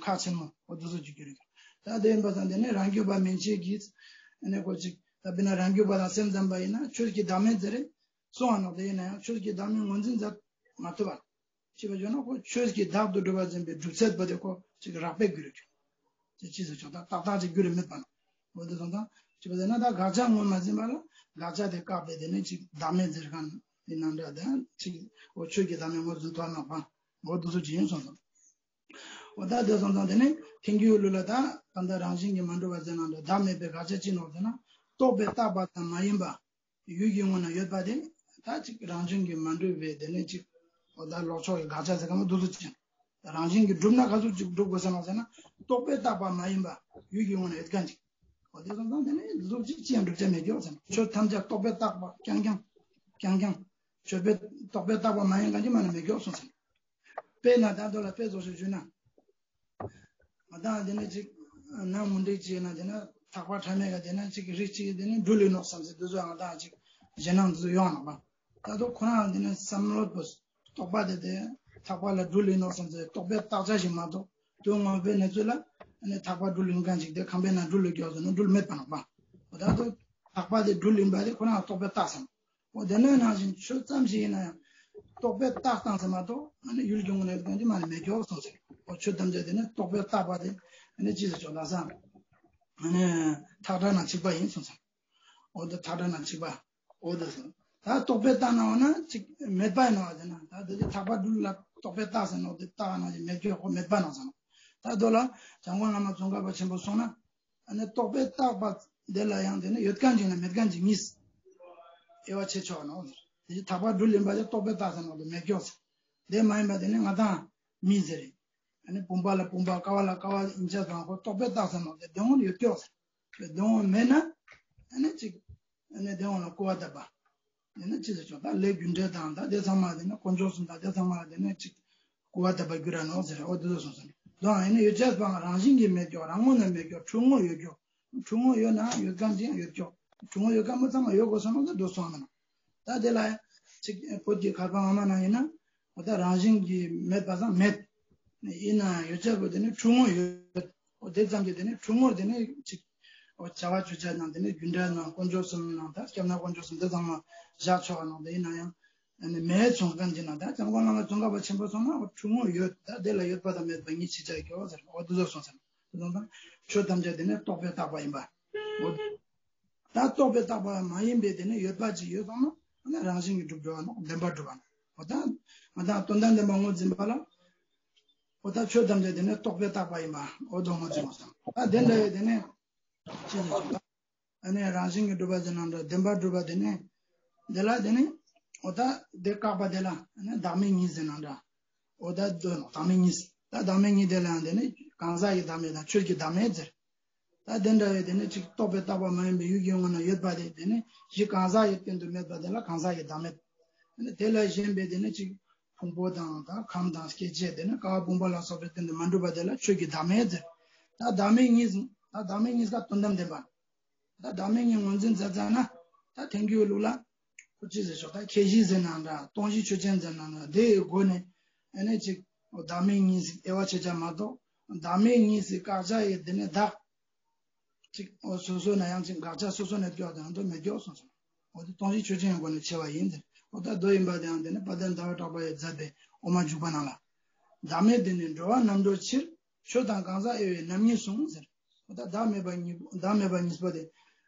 ཁག་ཆེན་མོ། འོ་དེ་ཚོ་ཅིག་གྱུར་ཡོད། ད་དེ་ཡིན་པ་སང་དེ་ནི་རང་རྒྱུད་པ་མན་ཆད་ཀྱིས་ཨ་ནི་ཁོ་ཅིག་ད་དཔེར་ན་རང་རྒྱུད་པ་དང་སེམས་ཙམ་པ་ཡིན་ན་ཆོས་ཀྱི་བདག་མེད་ཟེར་རེ་གསུངས་པ་ནོག། དེ་ཡིན་ན་ཡང་ཆོས་ཀྱི་བདག་མེད་ངོས་འཛིན་མཛད་མ་ཐུབ་པ། ཅི་བ་བརྗོད་ན་ཁོ་ཆོས་ཀྱི་བདག་ཏུ་གྲུབ་པར་འཛིན་པའི་གྲུབ་ཚད་པོ་དེ་ཁོ་ཅིག་རགས་པས་གྱུར་ཡོད། དེ་ཅི་ཟེར་ཆོག། ད་ཏག་ཏག་ཅིག་གྱུར་མེད་པ་ནོག། འོ་དེ་སོང་ཙང་ཅི་བ་ཟེར་ན་ད་དགག་བྱ་ངོས་མ་ཟིན་པ་ལ་དགག་བྱ་དེ་བཀག་པའི་དེ་ནི་ཅིག་བདག་མེད་ཟེར་མཁན་དེ་ནང་འདྲ་དེ་ཅིག་འོ་ཆོས་ཀྱི་བདག་མེད་ངོས་འཛིན་ཐུབ་ནོག་པ། འོ་དེ་ཚོ་ཅིག་ཡིན་སོང་ཙང་། འོ་ད་དེ་སོང་ཙང་དེ་ནི་ཐལ་འགྱུར་ལུགས་ལ་ད་གང་ལྟར་རང་བཞིན་གྱིས་མ་གྲུབ་པ་ཟེར་ནང་འདྲ་བདག་མེད་པའི་དགག་བྱ་ཅི་ནོག་ཟེར་ན། རྟོག་པས་བཏགས་པ་དང་མ་ཡིན་པ། ཡུལ་གྱི་ངོ་ན་ཡོད་པ་དེ། ད་ཅིག་རང་བཞིན་གྱིས་མ་གྲུབ་པའི་དེ་ནི་ཅིག་འོ་ད་ལོག་ཕྱོགས་ཀྱི་དགག་བྱ་ཟེར་མཁན་པོ་འདུག་ཟེར་ཅིག། རང་བཞིན་གྱིས་གྲུབ་ན་ག་ཟུག་ཅིག་གྲུབ་དགོས་ཟེར་ནོག་ཟེར་ན། རྟོག་པས་བཏགས་པ་མ་ཡིན་པ་ཡུལ་གྱི་ངོ་ན་ཡོད་མཁན་ཅིག། འོ་དེ་སོང་ཙང་དེ་ནི་ཟུག་ཅིག་ཅི་ཡང་གྲུབ་ཅེས་མེད་ཀྱོག་ཟེར་ན། ཆོས་ཐམས་ཅད་རྟོག་པས་བཏགས་པ་རྐྱང་རྐྱང་། རྐྱང་རྐྱང་། ཆོས་པས་རྟོག་པས་བཏགས་པ་མ་ཡིན་མཁན་ཅིག་མ་ནི་མེད་ཀྱོག་གསུངས་ཟེར། དཔེར་ན་ད་དོ་ལ་དཔེ་བཟོ་ཞིག་ཞུས་ན། ང་དང་དེ་ནས་ཅིག་ནམ་མུན་དེ་ཅིག་ན་དེ་ན་ཐག་པ་ཁྲ་མེད་ག་དེ་ན་ཅིག་རི་ཅིག་དེ་ནས་སྦྲུལ་ཡིན་ནོག་བསམ་སེ་དེ་ཚོ་ང་དང་ཅིག་ཞེད་སྣང་དེ་ཚོ་ཡོང་ནོག་པ། ད་དོ་ཁོ་རང་དེ་ནས་བསམ་བློ་པོ་རྟོག་པ་དེ་དེ་ཐག་པ་ལ་སྦྲུལ་ཡིན་ནོག་བསམ་སེ་རྟོག་པས་བཏགས་བྱ་ཞིག་མ་གཏོགས་དོན་ངོ་མའི་གནས་ཚུལ་ལ་ཨ་ནི་ཐག་པ་སྦྲུལ་ཡིན་མཁན་ཅིག་དེ་ཁང་པའི་ནང་སྦྲུལ་ལ་སྐྱོགས་ཟེར་ན་སྦྲུལ་མེད་པ་ནོག་པ། འོ་ད་དོ་ཐག་པ་དེ་སྦྲུལ་ཡིན་པ་དེ་ཁོ་རང་རྟོག་པས་བཏགས་སམ། འོ་དེ་ནང་བཞིན་ཆོས་ཙམ་ཞིག་ཡིན་ན་ཡང་རྟོག་པས་བཏགས་བཏང་ཟེར་མ་གཏོགས་ཨ་ནི་ཡུལ་གྱི་ངོ་ན་ཡོད་མཁན་ཅིག་མ་ནི་མེད་ཀྱོག་གསུངས་ཟེར། འོ་ཆོས་ཐམས་ཅད་དེ་ནི་རྟོག་པས་བཏགས་པ་དེ་ཨ་ནི་ཅི་ཟེར་ཆོག་ལ་ས། ཨ་ནི་ཐག་ཁྲ་ནང་ཆིག་པ་ཡིན་གསུངས་ཟེར། འོ་དེ་ཐག་ཁྲ་ནང་ཆིག་པ། འོ་དེ་སོང་། ད་རྟོག་པས་བཏགས་ན་འོ་ན་ཅིག་མེད་པ་ཡིན་ནོག་ཟེར་ན། ད་དེ་ཐག་པ་སྦྲུལ་ལ་རྟོག་པས་བཏགས་ཟེར་ནོག་དེ་བཏགས་ན་ཅིག་མེད་ཀྱོག་ཁོ་མེད་པ་ནོག་ཟེར་ནོག། ད་དོ་ལ་འཇམ་མགོན་བླ་མ་ཙོང་ཁ་པ་ཆེན་པོ་གསུངས་ན། ཨ་ནི་རྟོག་པས་བཏགས་པ་དེ་ལ་ཡང་དེ་ནི་ཡོད་མཁན་ཅིག་ན་མེད་མཁན་ཅིག་གཉིས་དབྱེ་བ་ཕྱེ་ཆོག་ནོག་ཟེར། དེ་ཐག་པ་སྦྲུལ་ཡིན་པ་དེ་རྟོག་པས་བཏགས་ཟེར་ནོག་དེ་མེད་ཀྱོག་ཟེར། དེ་མ་ཡིན་པ་དེ་ནི་ང་དང་མི་ཟེར་རེ། ཨ་ནི་བུམ་པ་ལ་བུམ་པ་ཀ་བ་ལ་ཀ་བ་ཡིན་ཆ་དང་ཁོ་རྟོག་པས་བཏགས་ཟེར་ནོག་དེ་དོན་ངོ་ཡོད་ཀྱོག་ཟེར། དོན་ངོ་མེད་ན་ཨ་ནི་ཅིག་ཨ་ནི་དོན་ངོ་ལ་སྐུར་བ་བཏབ་པ། དེ་ནི་ཅི་ཟེར་ཆོག། ད་ལས་རྒྱུ་འབྲས་དང་ད་དེ་ཚང་མ་དེ་ནི་དཀོན་མཆོག་གསུམ་དང་དེ་ཚང་མ་དེ་ནི་ཅིག་སྐུར་བ་བཏབ་པ་གྱུར་ར་ནོག་ཟེར། འོ་དེ་ཚོ་གསུངས་སོང་། དོན་ཡིན་ན་ཡོད་ཅེས་པའང་རང་བཞིན་གྱིས་མེད་ཀྱོག། རང་ངོས་ནས་མེད་ཀྱོག། འཁྲུལ་ངོ་ཡོད་ཀྱོག། འཁྲུལ་ངོ་ཡོད་ན་ཡོད་མཁན་ཅིག་ཡང་ཡོད་ཀྱོག། འཁྲུལ་ངོ་ཡོད་མཁན་པོ་ཚང་མ་ཡོད་དགོས་སོང་ནོག་ཟེར་འདུག་སོང་མིན་ནོག། ད་དེ་ལ་ཡང་ཅིག་བོད་ཀྱི་ཁ་པར་ངོ་མ་ནང་ཡིན་ན་འོ་ད་རང་བཞིན་གྱིས་མེད་པ་སང་མེད། ཡིན་ན་ཡང་ཡོད་ཅེས་པོ་དེ་ནི་འཁྲུལ་ངོ་ཡོད། འོ་དེ་ཙམ་གྱིས་དེ་ནི་འཁྲུལ་ངོར་དེ་ནི་ཅིག་འོ་བྱ་བ་ཆོས་ཅན་དང་དེ་ནི་རྒྱུ་འབྲས་དང་དཀོན་མཆོག་གསུམ་དང་ད་སྐྱབས་གནས་དཀོན་མཆོག་གསུམ་དེ་ཚང་མ་བཞག་ཆོག་པ་ནོག། དེ་ཡིན་ན་ཡང་ཨ་ནི་མེད་སོང་མཁན་ཅིག་ན་ད་འཇམ་མགོན་བླ་མ་ཙོང་ཁ་པ་ཆེན་པོ་གསུངས་ན་འོ་འཁྲུལ་ངོ་ཡོད། ད་དེ་ལ་ཡོད་པ་དང་མེད་པ་གཉིས་ཕྱེ་ཆ་ཀྱོག་ཟེར། འོ་དེ་ཚོ་གསུངས་ཟེར། དེ་ཚོ་དང་ཆོས་ཐམས་ཅད་དེ་ནི་རྟོག་པས་བཏགས་པ་ཡིན་པ། འོ་ད་རྟོག་པས་བཏགས་པ་མ་ཡིན་པའི་དེ་ནི་ཡོད་པ་ཅིག་ཡོད་སོང་ན་ཨ་ནི་རང་བཞིན་གྱིས་གྲུབ་འགྲོ་བ་ནོག། བདེན་པར་གྲུབ་པ་ནོག། འོ་ད་ང་དང་དོན་དམ་བདེན་པ་ངོས་འཛིན་པ་ལ་འོ་ད་ཆོས་ཐམས་ཅད་དེ་ནི་རྟོག་པས་བཏགས་པ་ཡིན་པ་འོ་དོ་ངོས་འཛིན་པ་སང་ད་དེ་འདྲ་བའི་དེ་ནི་ཅི་ཟེར་ཆོག། ཨ་ནི་རང་བཞིན་གྱིས་གྲུབ་པ་ཟེར་ན་འདྲ་བདེན་པར་གྲུབ་པ་དེ་ནི་དེ་ལ་དེ་ནི་འོ་ད་དེ་བཀག་པ་དེ་ལ་ཨ་ནི་བདག་མེད་གཉིས་ཟེར་ན་འདྲ། འོ་ད་དོན་བདག་མེད་གཉིས། ད་བདག་མེད་གཉིས་དེ་ལའང་དེ་ནི་གང་ཟག་གི་བདག་མེད་དང་ཆོས་ཀྱི་བདག་མེད་ཟེར། ད་དེ་འདྲ་བའི་དེ་ནི་ཅིག་རྟོག་པས་བཏགས་པ་མ་ཡིན་པའི་ཡུལ་གྱི་ངོ་ན་ཡོད་པ་དེ་དེ་ནི་གཞི་གང་ཟག་གི་སྟེང་དུ་མེད་པ་དེ་ལ་གང་ཟག་གི་བདག་མེད། དེ་ནི་དེ་ལས་གཞན་པའི་དེ་ནི་ཅིག་ཕུང་པོ་དང་ད་ཁམས་དང་སྐྱེ་མཆེད་དེ་ནི་ཀ་བ་བུམ་པ་ལ་སོགས་པའི་སྟེང་དུ་མ་གྲུབ་པ་དེ་ལ་ཆོས་ཀྱི་བདག་མེད་ཟེར། ད་བདག་མེད་གཉིས། ད་བདག་མེད་གཉིས་ཀ་དོན་དམ་བདེན་པ། ད་བདག་མེད་གཉིས་ངོས་འཛིན་མཛད་ཙ་ན་ད་ཐལ་འགྱུར་ལུགས་ལ་ཁོ་ཅི་ཟེར་ཆོག། ད་ཁྱད་གཞི་ཟེར་ན་འདྲ་སྟོང་གཞི་ཆོས་ཅན་ཟེར་ན་འདྲ་དེའི་སྒོ་ནས་ཨ་ནི་ཅིག་བདག་མེད་གཉིས་ཟེར་དབྱེ་བ་ཕྱེ་ཆ་མ་གཏོགས་བདག་མེད་གཉིས་ཟེར་བཀག་ཆ་ཡི་དེ་ནི་བདག་ཅིག་འོ་སོ་སོ་ན་ཡང་ཅིག་དགག་བྱ་སོ་སོ་ནས་སྐྱོག་དང་དོན་མེད་སྐྱོག་གསུངས་སོང་། འོ་དེ་སྟོང་གཞི་ཆོས་ཅན་གྱི་སྒོ་ནས་ཕྱེ་བ་ཡིན་ཟེར། འོ་ད་མདོ་ཡིན་པ་དེའང་དེ་ནི་དཔལ་ལྡན་ཟླ་བ་གྲགས་པ་ཡིས་མཛད་པའི་དབུ་མ་འཇུག་པ་ནང་ལ། བདག་མེད་དེ་ནི་འགྲོ་བ་རྣམ་གྲོལ་ཕྱིར། ཆོས་དང་གང་ཟག་དབྱེ་བའི་རྣམ་གཉིས་གསུངས་ཟེར། འོ་ད་བདག་མེད་པ་གཉིས་བདག་མེད་པ་གཉིས་པོ་དེ་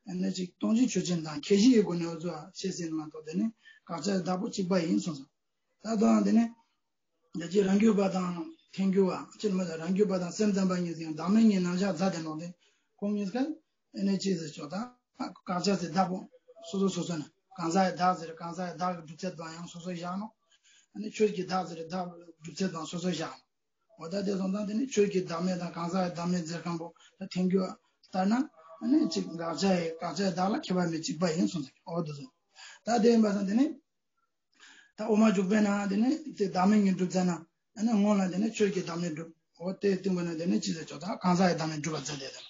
ཨ་ནི་ཅིག་སྟོང་གཞི་ཆོས་ཅན་དང་ཁྱད་གཞི་ཡི་སྒོ་ནས་འོ་ཚོ་ཕྱེ་ཟེར་མ་གཏོགས་དེ་ནི་དགག་བྱ་བདག་པོ་གཅིག་པ་ཡིན་གསུངས་སོང་། ད་དོན་དེ་ནི། ད་ཅི་རང་རྒྱུད་པ་དང་ཐལ་འགྱུར་བ་ཅི་མ་ཟད་རང་རྒྱུད་པ་དང་སེམས་ཙམ་པ་གཉིས་ཀྱང་བདག་མེད་གཉིས་རྣམ་གཞག་མཛད་དེ་ནོག་དེ། ཁོང་གཉིས་ཀ་ཨ་ནི་ཅི་ཟེར་ཆོག་ད་དགག་བྱ་ཟེར་བདག་པོ། སོ་སོ་སོ་སོ་ན་གང་ཟག་གི་བདག་ཟེར་གང་ཟག་གི་བདག་གི་སྒྲུབ་ཚད་པོ་ཡང་སོ་སོ་བཞག་ནོག་ཨ་ནི་ཆོས་ཀྱི་བདག་ཟེར་བདག་སྒྲུབ་ཚད་པོ་ཡང་སོ་སོ་བཞག་ནོག་འོ་ད་དེ་སོང་ཙང་དེ་ནི་ཆོས་ཀྱི་བདག་མེད་དང་གང་ཟག་གི་བདག་མེད་ཟེར་མཁན་པོ་ད་ཐལ་འགྱུར་ལྟར་ན་ཨ་ནི་གཅིག་དགག་བྱ་ཡི་དགག་བྱའི་བདག་ལ་ཁྱད་པར་མེད་གཅིག་པ་ཡིན་གསུངས་ཟེར། འོ་དེ་སོང་ད་དེ་ཡིན་པ་སང་དེ་ནི་ད་འོ་མ་འཇུག་པའི་ནང་དེ་ནི་དེ་བདག་མེད་ཉིད་སྒྲུབ་ཟེར་ན་ཨ་ནི་སྔོན་ལ་དེ་ནི་ཆོས་ཀྱི་བདག་མེད་སྒྲུབ། འོ་དེ་སྟིང་པོ་ན་དེ་ནི་ཅི་ཟེར་ཆོག་ད་གང་ཟག་གི་བདག་མེད་སྒྲུབ་པ་མཛད་དེ་དང་།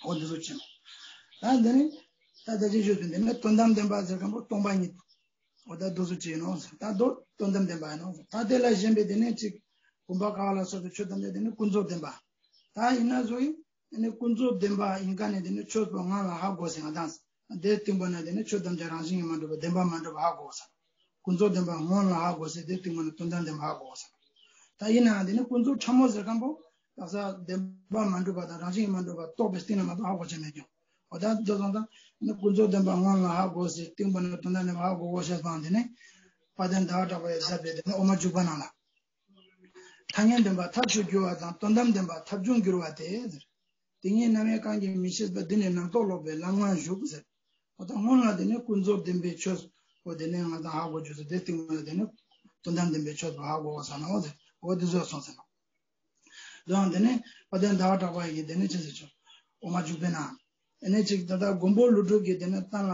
འོ་དེ་ཚོ་ཅི་ནོག་ད་དེ་ནི་ད་ད་ཅི་ཞུས་པའི་དེ་ནི་དོན་དམ་བདེན་པ་ཟེར་མཁན་པོ་སྟོང་པ་ཉིད། འོ་ད་དེ་ཚོ་ཅི་ནོག་ཟེར། ད་དོ་དོན་དམ་བདེན་པ་ཡིན་ནོག་ཟེར། ད་དེ་ལ་གཞན་པའི་དེ་ནི་ཅིག་བུམ་པ་ཀ་བ་ལ་སོགས་པའི་ཆོས་ཐམས་ཅད་དེ་ནི་ཀུན་རྫོབ་བདེན་པ། ད་ཡིན་ན་བཟོ་ཡིན། ཨ་ནི་ཀུན་རྫོབ་བདེན་པ་ཡིན་མཁན་ནི་དེ་ནི་ཆོས་པོ་ང་ལ་ཧ་གོ་ཟེར་ང་དང་། དེ་སྟིང་པོ་ན་དེ་ནི་ཆོས་ཐམས་ཅད་རང་བཞིན་གྱིས་མ་གྲུབ་པ་བདེན་པ་མ་གྲུབ་པ་ཧ་གོ་ས། ཀུན་རྫོབ་བདེན་པ་སྔོན་ལ་ཧ་གོ་ཟེར་དེ་སྟིང་པོ་ན་དོན་དམ་བདེན་པ་ཧ་གོ་ས། ད་ཡིན་ནའང་དེ་ནི་ཀུན་རྫོབ་ཕྲ་མོ་ཟེར་མཁན་པོ་དག་ས་བདེན་པ་མ་གྲུབ་པ་དང་རང་བཞིན་གྱིས་མ་གྲུབ་པ་རྟོགས་པའི་སྟེང་ན་མ་གཏོགས་ཧ་གོ་ཆ་མེད་ཀྱང་། འོ་ད་དེ་སོང་ཙང་ནི་ཀུན་རྫོབ་བདེན་པ་སྔོན་ལ་ཧ་གོ་ཟེར་སྟིང་པོ་ན་དོན་དམ་བདེན་པ་ཧ་གོ་གོ་ཤེས་པའང་དེ་ནི་དཔལ་ལྡན་ཟླ་བ་གྲགས་པ་ཡི་ཟབ་པའི་དེ་ནི་འོ་མ་འཇུག་པ་ནང་ལ། ཐ་སྙད་བདེན་པ་ཐབས་སུ་འགྱུར་བ་དང་དོན་དམ་བདེན་པ་ཐབས་བྱུང་འགྱུར་བ་སྟེ་ཟེར། དེ་ཉིད་རྣམ་དབྱེ་གང་གིས་མི་ཤེས་པ། འདི་ནི་རྣམ་རྟོག་ལོག་པའི་ལམ་ངང་ཞུགས་ཟེར། འོ་ད་སྔོན་ལ་དེ་ནི་ཀུན་རྫོབ་བདེན་པའི་ཆོས་འོ་དེ་ནི་ང་དང་ཧ་གོ་རྒྱུ་ཟེར་དེ་སྟིང་པོ་ན་དེ་ནི་དོན་དམ་བདེན་པའི་ཆོས་པོ་ཧ་གོ་བ་ས་ནོག་ཟེར། འོ་དེ་ཚོ་སོང་ཟེར་ནོག་དེའང་དེ་ནི་དཔལ་ལྡན་ཟླ་བ་གྲགས་པ་ཡི་དེ་ནི་ཅི་ཟེར་ཆོག་འོ་མ་འཇུག་པའི་ནང་། ཨ་ནི་ཅིག་ད་ལྟ་མགོན་པོ་ཀླུ་སྒྲུབ་ཀྱི་དེ་ནི་གཏན་ལ་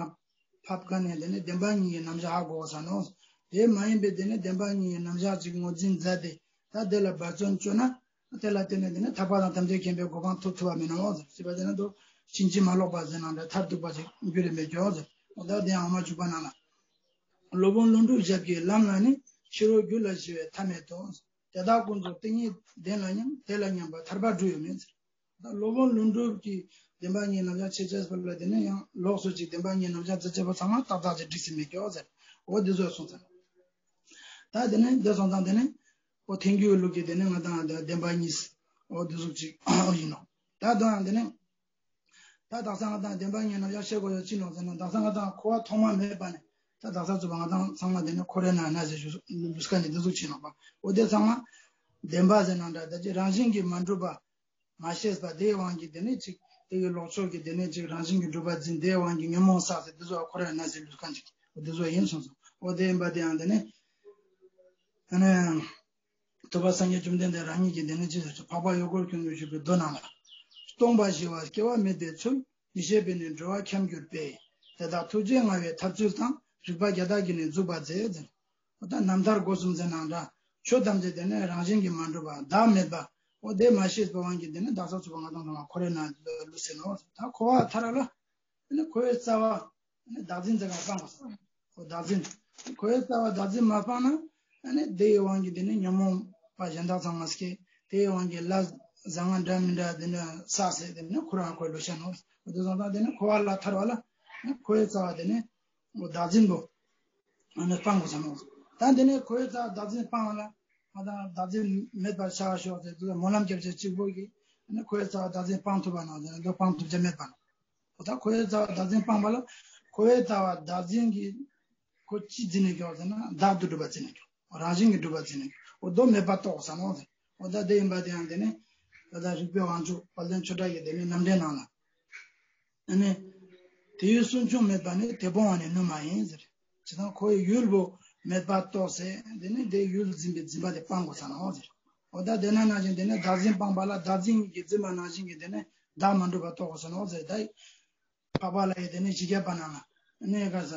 ཕབ་མཁན་ནི་དེ་ནི་བདེན་པ་གཉིས་ཀྱི་རྣམ་གཞག་ཧ་གོ་བ་ས་ནོག་དེ་མ་ཡིན་པའི་དེ་ནི་བདེན་པ་གཉིས་ཀྱི་རྣམ་གཞག་ཅིག་ངོས་འཛིན་མཛད་དེ་ད་དེ་ལ་འབད་བརྩོན་བཅོས་ན་དེ་ལ་བརྟེན་ནས་དེ་ནི་ཐར་པ་དང་ཐམས་ཅད་མཁྱེན་པའི་གོ་འཕང་ཐོབ་ཐུབ་པ་མིན་ནོག་ཟེར། ཅི་པ་དེ་ནི་དོ་ཕྱིན་ཅི་མ་ལོག་པ་ཟེར་ནའང་འདྲ་མཐར་ཐུག་པ་ཅིག་འགྱུར་རེ་མེད་ཀྱོག་ཟེར། འོ་ད་དེ་ཡང་འོ་མ་འཇུག་པ་ནང་ལ། སློབ་དཔོན་ཀླུ་སྒྲུབ་ཞབས་ཀྱི་ལམ་ལ་ནི། ཕྱི་རོལ་རྒྱུ་ལ་ཞི་བའི་མཐའ་མེད་དོ། དེ་དག་ཀུན་རྫོབ་སྟེང་ཉིད་བདེན་ལ་སྙམ། དེ་ལ་མཉམ་པར་ཐར་པ་སྒྲུབ་ཡོད་མེད་ཟེར། ད་སློབ་དཔོན་ཀླུ་སྒྲུབ་ཀྱིས་བདེན་པ་གཉིས་རྣམ་གཞག་ཅོ་ཅེས་པ་ལ་དེ་ནི་ཡང་ལོགས་སུ་ཅིག་བདེན་པ་གཉིས་རྣམ་གཞག་མཛད་ཅེས་པ་ཚང་མ་ཏག་ཏག་ཅིག་འགྲིག་སེ་མེད་ཀྱོག་ཟེར། འོ་དེ་ཚོ་གསུངས་ཚར། ད་དེ་ནི་དེ་སོང་ཙང་དེ་ནི་འོ་ཐལ་འགྱུར་ལུགས་ཀྱི་དེ་ནི་ང་དང་བདེན་པ་གཉིས་འོ་དེ་ཟུག་ཅིག་ཡིན་ནོག་ད་དོ་ཡང་དེ་ནི། ད་དག་ས་ང་དང་བདེན་པ་གཉིས་རྣམ་གཞག་ཤེས་དགོས་ཡོད་ཅི་ནོག་ཟེར་ན་དག་ས་ང་དང་འཁོར་བ་ཐོག་མ་མེད་པ་ནས་ད་དག་ས་ཚུག་པ་ང་དང་ཚང་མ་དེ་ནི་འཁོར་བའི་ནང་ན་ཟེར་ཞུ་ལུས་ཀ་ནི་དེ་ཟུག་ཅི་ནོག་པ། འོ་དེ་ཚང་མ་བདེན་པ་ཟེར་ན་འདྲ་ད་ཅི་རང་བཞིན་གྱིས་མ་གྲུབ་པ་མ་ཤེས་པ་དེའི་དབང་གིས་དེ་ནི་ཅིག་དེ་གི་ལོག་ཕྱོགས་ཀྱི་དེ་ནི་ཅིག་རང་བཞིན་གྱིས་གྲུབ་པ་འཛིན་དེའི་དབང་གིས་ཉོན་མོངས་བསགས་ཟེར་དེ་ཚོ་འཁོར་བའི་ནང་ན་ཟེར་ལུས་ཀ་ཅིག་འོ་དེ་ཚོ་ཡིན་སོང་སོང་། འོ་དེ་ཡིན་པ་དེ་ཡང་དེ་ནི་ཨ་ནི། ཐུབ་པ་སངས་རྒྱས་བཅོམ་ལྡན་འདས་རང་ཉིད་ཀྱིས་དེ་ནི་ཅི་ཟེར་ཆོག་འཕགས་པ་གཡོག་འཁོར་ཁྱུང་གིས་ཞུས་པའི་མདོ་ནང་ལ། སྟོང་པ་ཞི་བ་སྐྱེ་བ་མེད་པའི་ཚུལ། མི་ཤེས་པས་ནི་འགྲོ་བ་འཁྱམས་གྱུར་པས། དེ་དག་ཐུགས་རྗེ་མངའ་བའི་ཐབས་ཚུལ་དང་། རིག་པ་རྒྱ་སྟག་གིས་ནི་འཛུགས་པ་མཛད་ཟེར། འོ་ད་རྣམ་ཐར་སྒོ་གསུམ་ཟེར་ནའང་འདྲ། ཆོས་ཐམས་ཅད་དེ་ནི་རང་བཞིན་གྱིས་མ་གྲུབ་པ་བདག་མེད་པ། འོ་དེ་མ་ཤེས་པའི་དབང་གིས་དེ་ནི་དག་ས་ཚུག་པ་ང་དང་ཚང་མ་འཁོར་བའི་ནང་ལུས་ཟེར་ནོག་ད་འཁོར་བ་མཐའ་ར་ལ། དེ་ནི་འཁོར་བའི་རྩ་བ། ནི་བདག་འཛིན་ཟེར་ཁན་སྤང་དགོས་སོ། འོ་བདག་འཛིན། འཁོར་བའི་རྩ་བ་བདག་འཛིན་མ་སྤངས་ན། ཨ་ནི་དེའི་དབང་གིས་དེ་ནི་ཉོན་མོངས་པ་གཞན་དག་ཚང་མ་སྐྱེ། དེའི་དབང་གིས་ལས་བཟང་ང་འདྲ་མི་འདྲ་དེ་ནི་བསགས་སེ་དེ་ནི་འཁོར་བ་འཁོར་ལུས་ཤ་ནོག་འོ་དེ་སོང་ཙང་དེ་ནི་འཁོར་བ་ལས་ཐར་བ་ལ། ནི་འཁོར་བའི་རྩ་བ་དེ་ནི། འོ་བདག་འཛིན་པོ། ཨ་ནི་སྤང་དགོས་སོ་ནོག་ད་དེ་ནི་འཁོར་བའི་རྩ་བ་བདག་འཛིན་སྤང་བ་ལ། ང་དང་བདག་འཛིན་མེད་པར་བྱ་བ་ཤོག་ཟེར་དུས་སྨོན་ལམ་རྒྱབ་ཅེས་གཅིག་པོ་གིས། ཨ་ནི་འཁོར་བའི་རྩ་བ་བདག་འཛིན་སྤང་ཐུབ་པ་ནོག་ཟེར་ན་དོ་སྤང་ཐུབ་ཅེས་མེད་པ་ནོག་འོ་ད་འཁོར་བའི་རྩ་བ་བདག་འཛིན་སྤངས་པ་ལ། འཁོར་བའི་རྩ་བ་བདག་འཛིན་གྱིས། ཁོ་ཅི་འཛིན་ནས་ཀྱོག་ཟེར་ན་བདག་ཏུ་གྲུབ་པ་འཛིན་ནས་ཀྱོག་རང་བཞིན་གྱིས་གྲུབ་པ་འཛིན་ནས་ཀྱོག་འོ་དོ་མེད་པ་རྟོགས་ས་ནོག་ཟེར། འོ་ད་དེ་ཡིན་པ་དེ་ཡང་དེ་ནི། ད་ལྟ་རིག་པའི་དབང་ཕྱུག་དཔལ་ལྡན་ཆོས་གྲགས་ཀྱི་དེ་ནི་རྣམ་འགྲེལ་ནང་ལ། ཨ་ནི། དེ་ཡུལ་སུན་ཕྱུང་མེད་པ་ནི། དེ་སྤོང་བ་ནི་ནུས་མ་ཡིན་ཟེར། ཇི་ལྟར་ཁོ་བོའི་ཡུལ་པོ་མེད་པ་རྟོགས་སེ་དེ་ནི་དེའི་ཡུལ་འཛིན་པའི་འཛིན་པ་དེ་སྤང་དགོས་ས་ནོག་ཟེར། འོ་ད་དེ་ན་ནང་བཞིན་དེ་ནི་བདག་འཛིན་སྤངས་པ་ལ་བདག་འཛིན་གྱིས་འཛིན་པ་ནང་བཞིན་གྱིས་དེ་ནི་བདག་མ་གྲུབ་པ་རྟོགས་དགོས་ས་ནོག་ཟེར་ད། འཕགས་པ་ལྷ་ཡི་དེ་ནི་ཞི་རྒྱས་པ་ནང་ལ། ནི་ག་ས་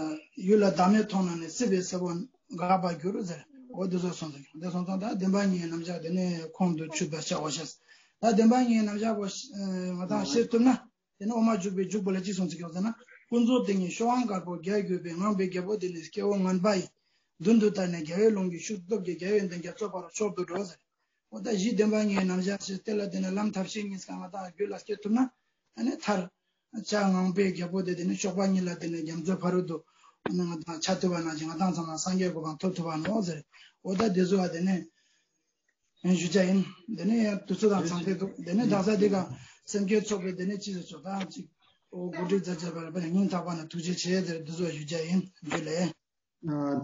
ཡུལ་ལ་བདག་མེད་མཐོང་ན་ནི། སྲིད་པའི་ས་བོན་འགགས་པར་འགྱུར་ཟེར། འོ་དེ་ཚོ་སོང་ཙང་དེ་སོང་ཙང་ད་བདེན་པ་གཉིས་རྣམ་གཞག་དེ་ནི་ཁོང་དུ་ཆུད་པར་བྱའོ་ཞེས། ད་བདེན་པ་གཉིས་རྣམ་གཞག་པོ་ང་དང་ཤེས་ཐུབ་ན། དེ་ནི་འོ་མ་འཇུག་པའི་འཇུག་པོ་ལ་ཅི་གསུངས་ཟེར་ན། ཀུན་རྫོབ་སྟེང་ཉིད་ཤོག་དབང་དཀར་པོ་བརྒྱ་གྱུར་པའི། ངང་པའི་རྒྱལ་པོ་དེ་ནི་སྐྱེ་བོ་ངན་པ་ཡི། མདུན་དུ་བལྟས་ནས་རྒྱལ་བའི་ལུང་གི་ཤུགས་སྟོབས་ཀྱིས། རྒྱལ་བའི་མདུན་རྒྱལ་ཚོགས་ཕ་རོལ་མཆོག་ཏུ་འགྲོ་ཟེར། འོ་ད་གཞི་བདེན་པ་གཉིས་རྣམ་གཞག་ཅེས་དེ་ལ་དེ་ནི་ལམ་ཐབས་ཤེས་གཉིས་ཀ་ང་དང་རྒྱུད་ལ་སྐྱེ་ཐུབ་ན། ཨ་ནི་མཐར། བྱ་ངང་པའི་རྒྱལ་པོ་དེ་དེ་ནི་ཤོག་པ་གཉིས་ལ་དེ་ནི་རྒྱ་མཚོ་ཕ་རོལ་ཏུ། ཨ་ནི་ང་དང་ཆ་ཐུབ་པ་ནང་བཞིན་ང་དང་ཚང་མ་སངས་རྒྱས་གོ་འཕང་ཐོབ་ཐུབ་པ་ནོག་ཟེར། འོ་ད་དེ་ཚོ་བ་དེ་ནི། ཞུ་བྱ་ཡིན། དེ་ནས་ཡང་དུས་ཚོད་དང་མཚམས་ཏེ་འདུག་དེ་ནས་དག་ས་འདི་ག་སེམས་བསྐྱེད་ཚོགས་པའི་དེ་ནས་ཅི་ཟེར་ཆོག་ད་ཅིག་འོ་གོ་སྒྲིག་མཛད་བྱས་པ་ལ་སྙིང་ཐག་པ་ནས་ཐུགས་རྗེ་ཆེ་ཟེར་འདི་ཚོ་ཞུ་བྱ་ཡིན། འཇུ་ལེ།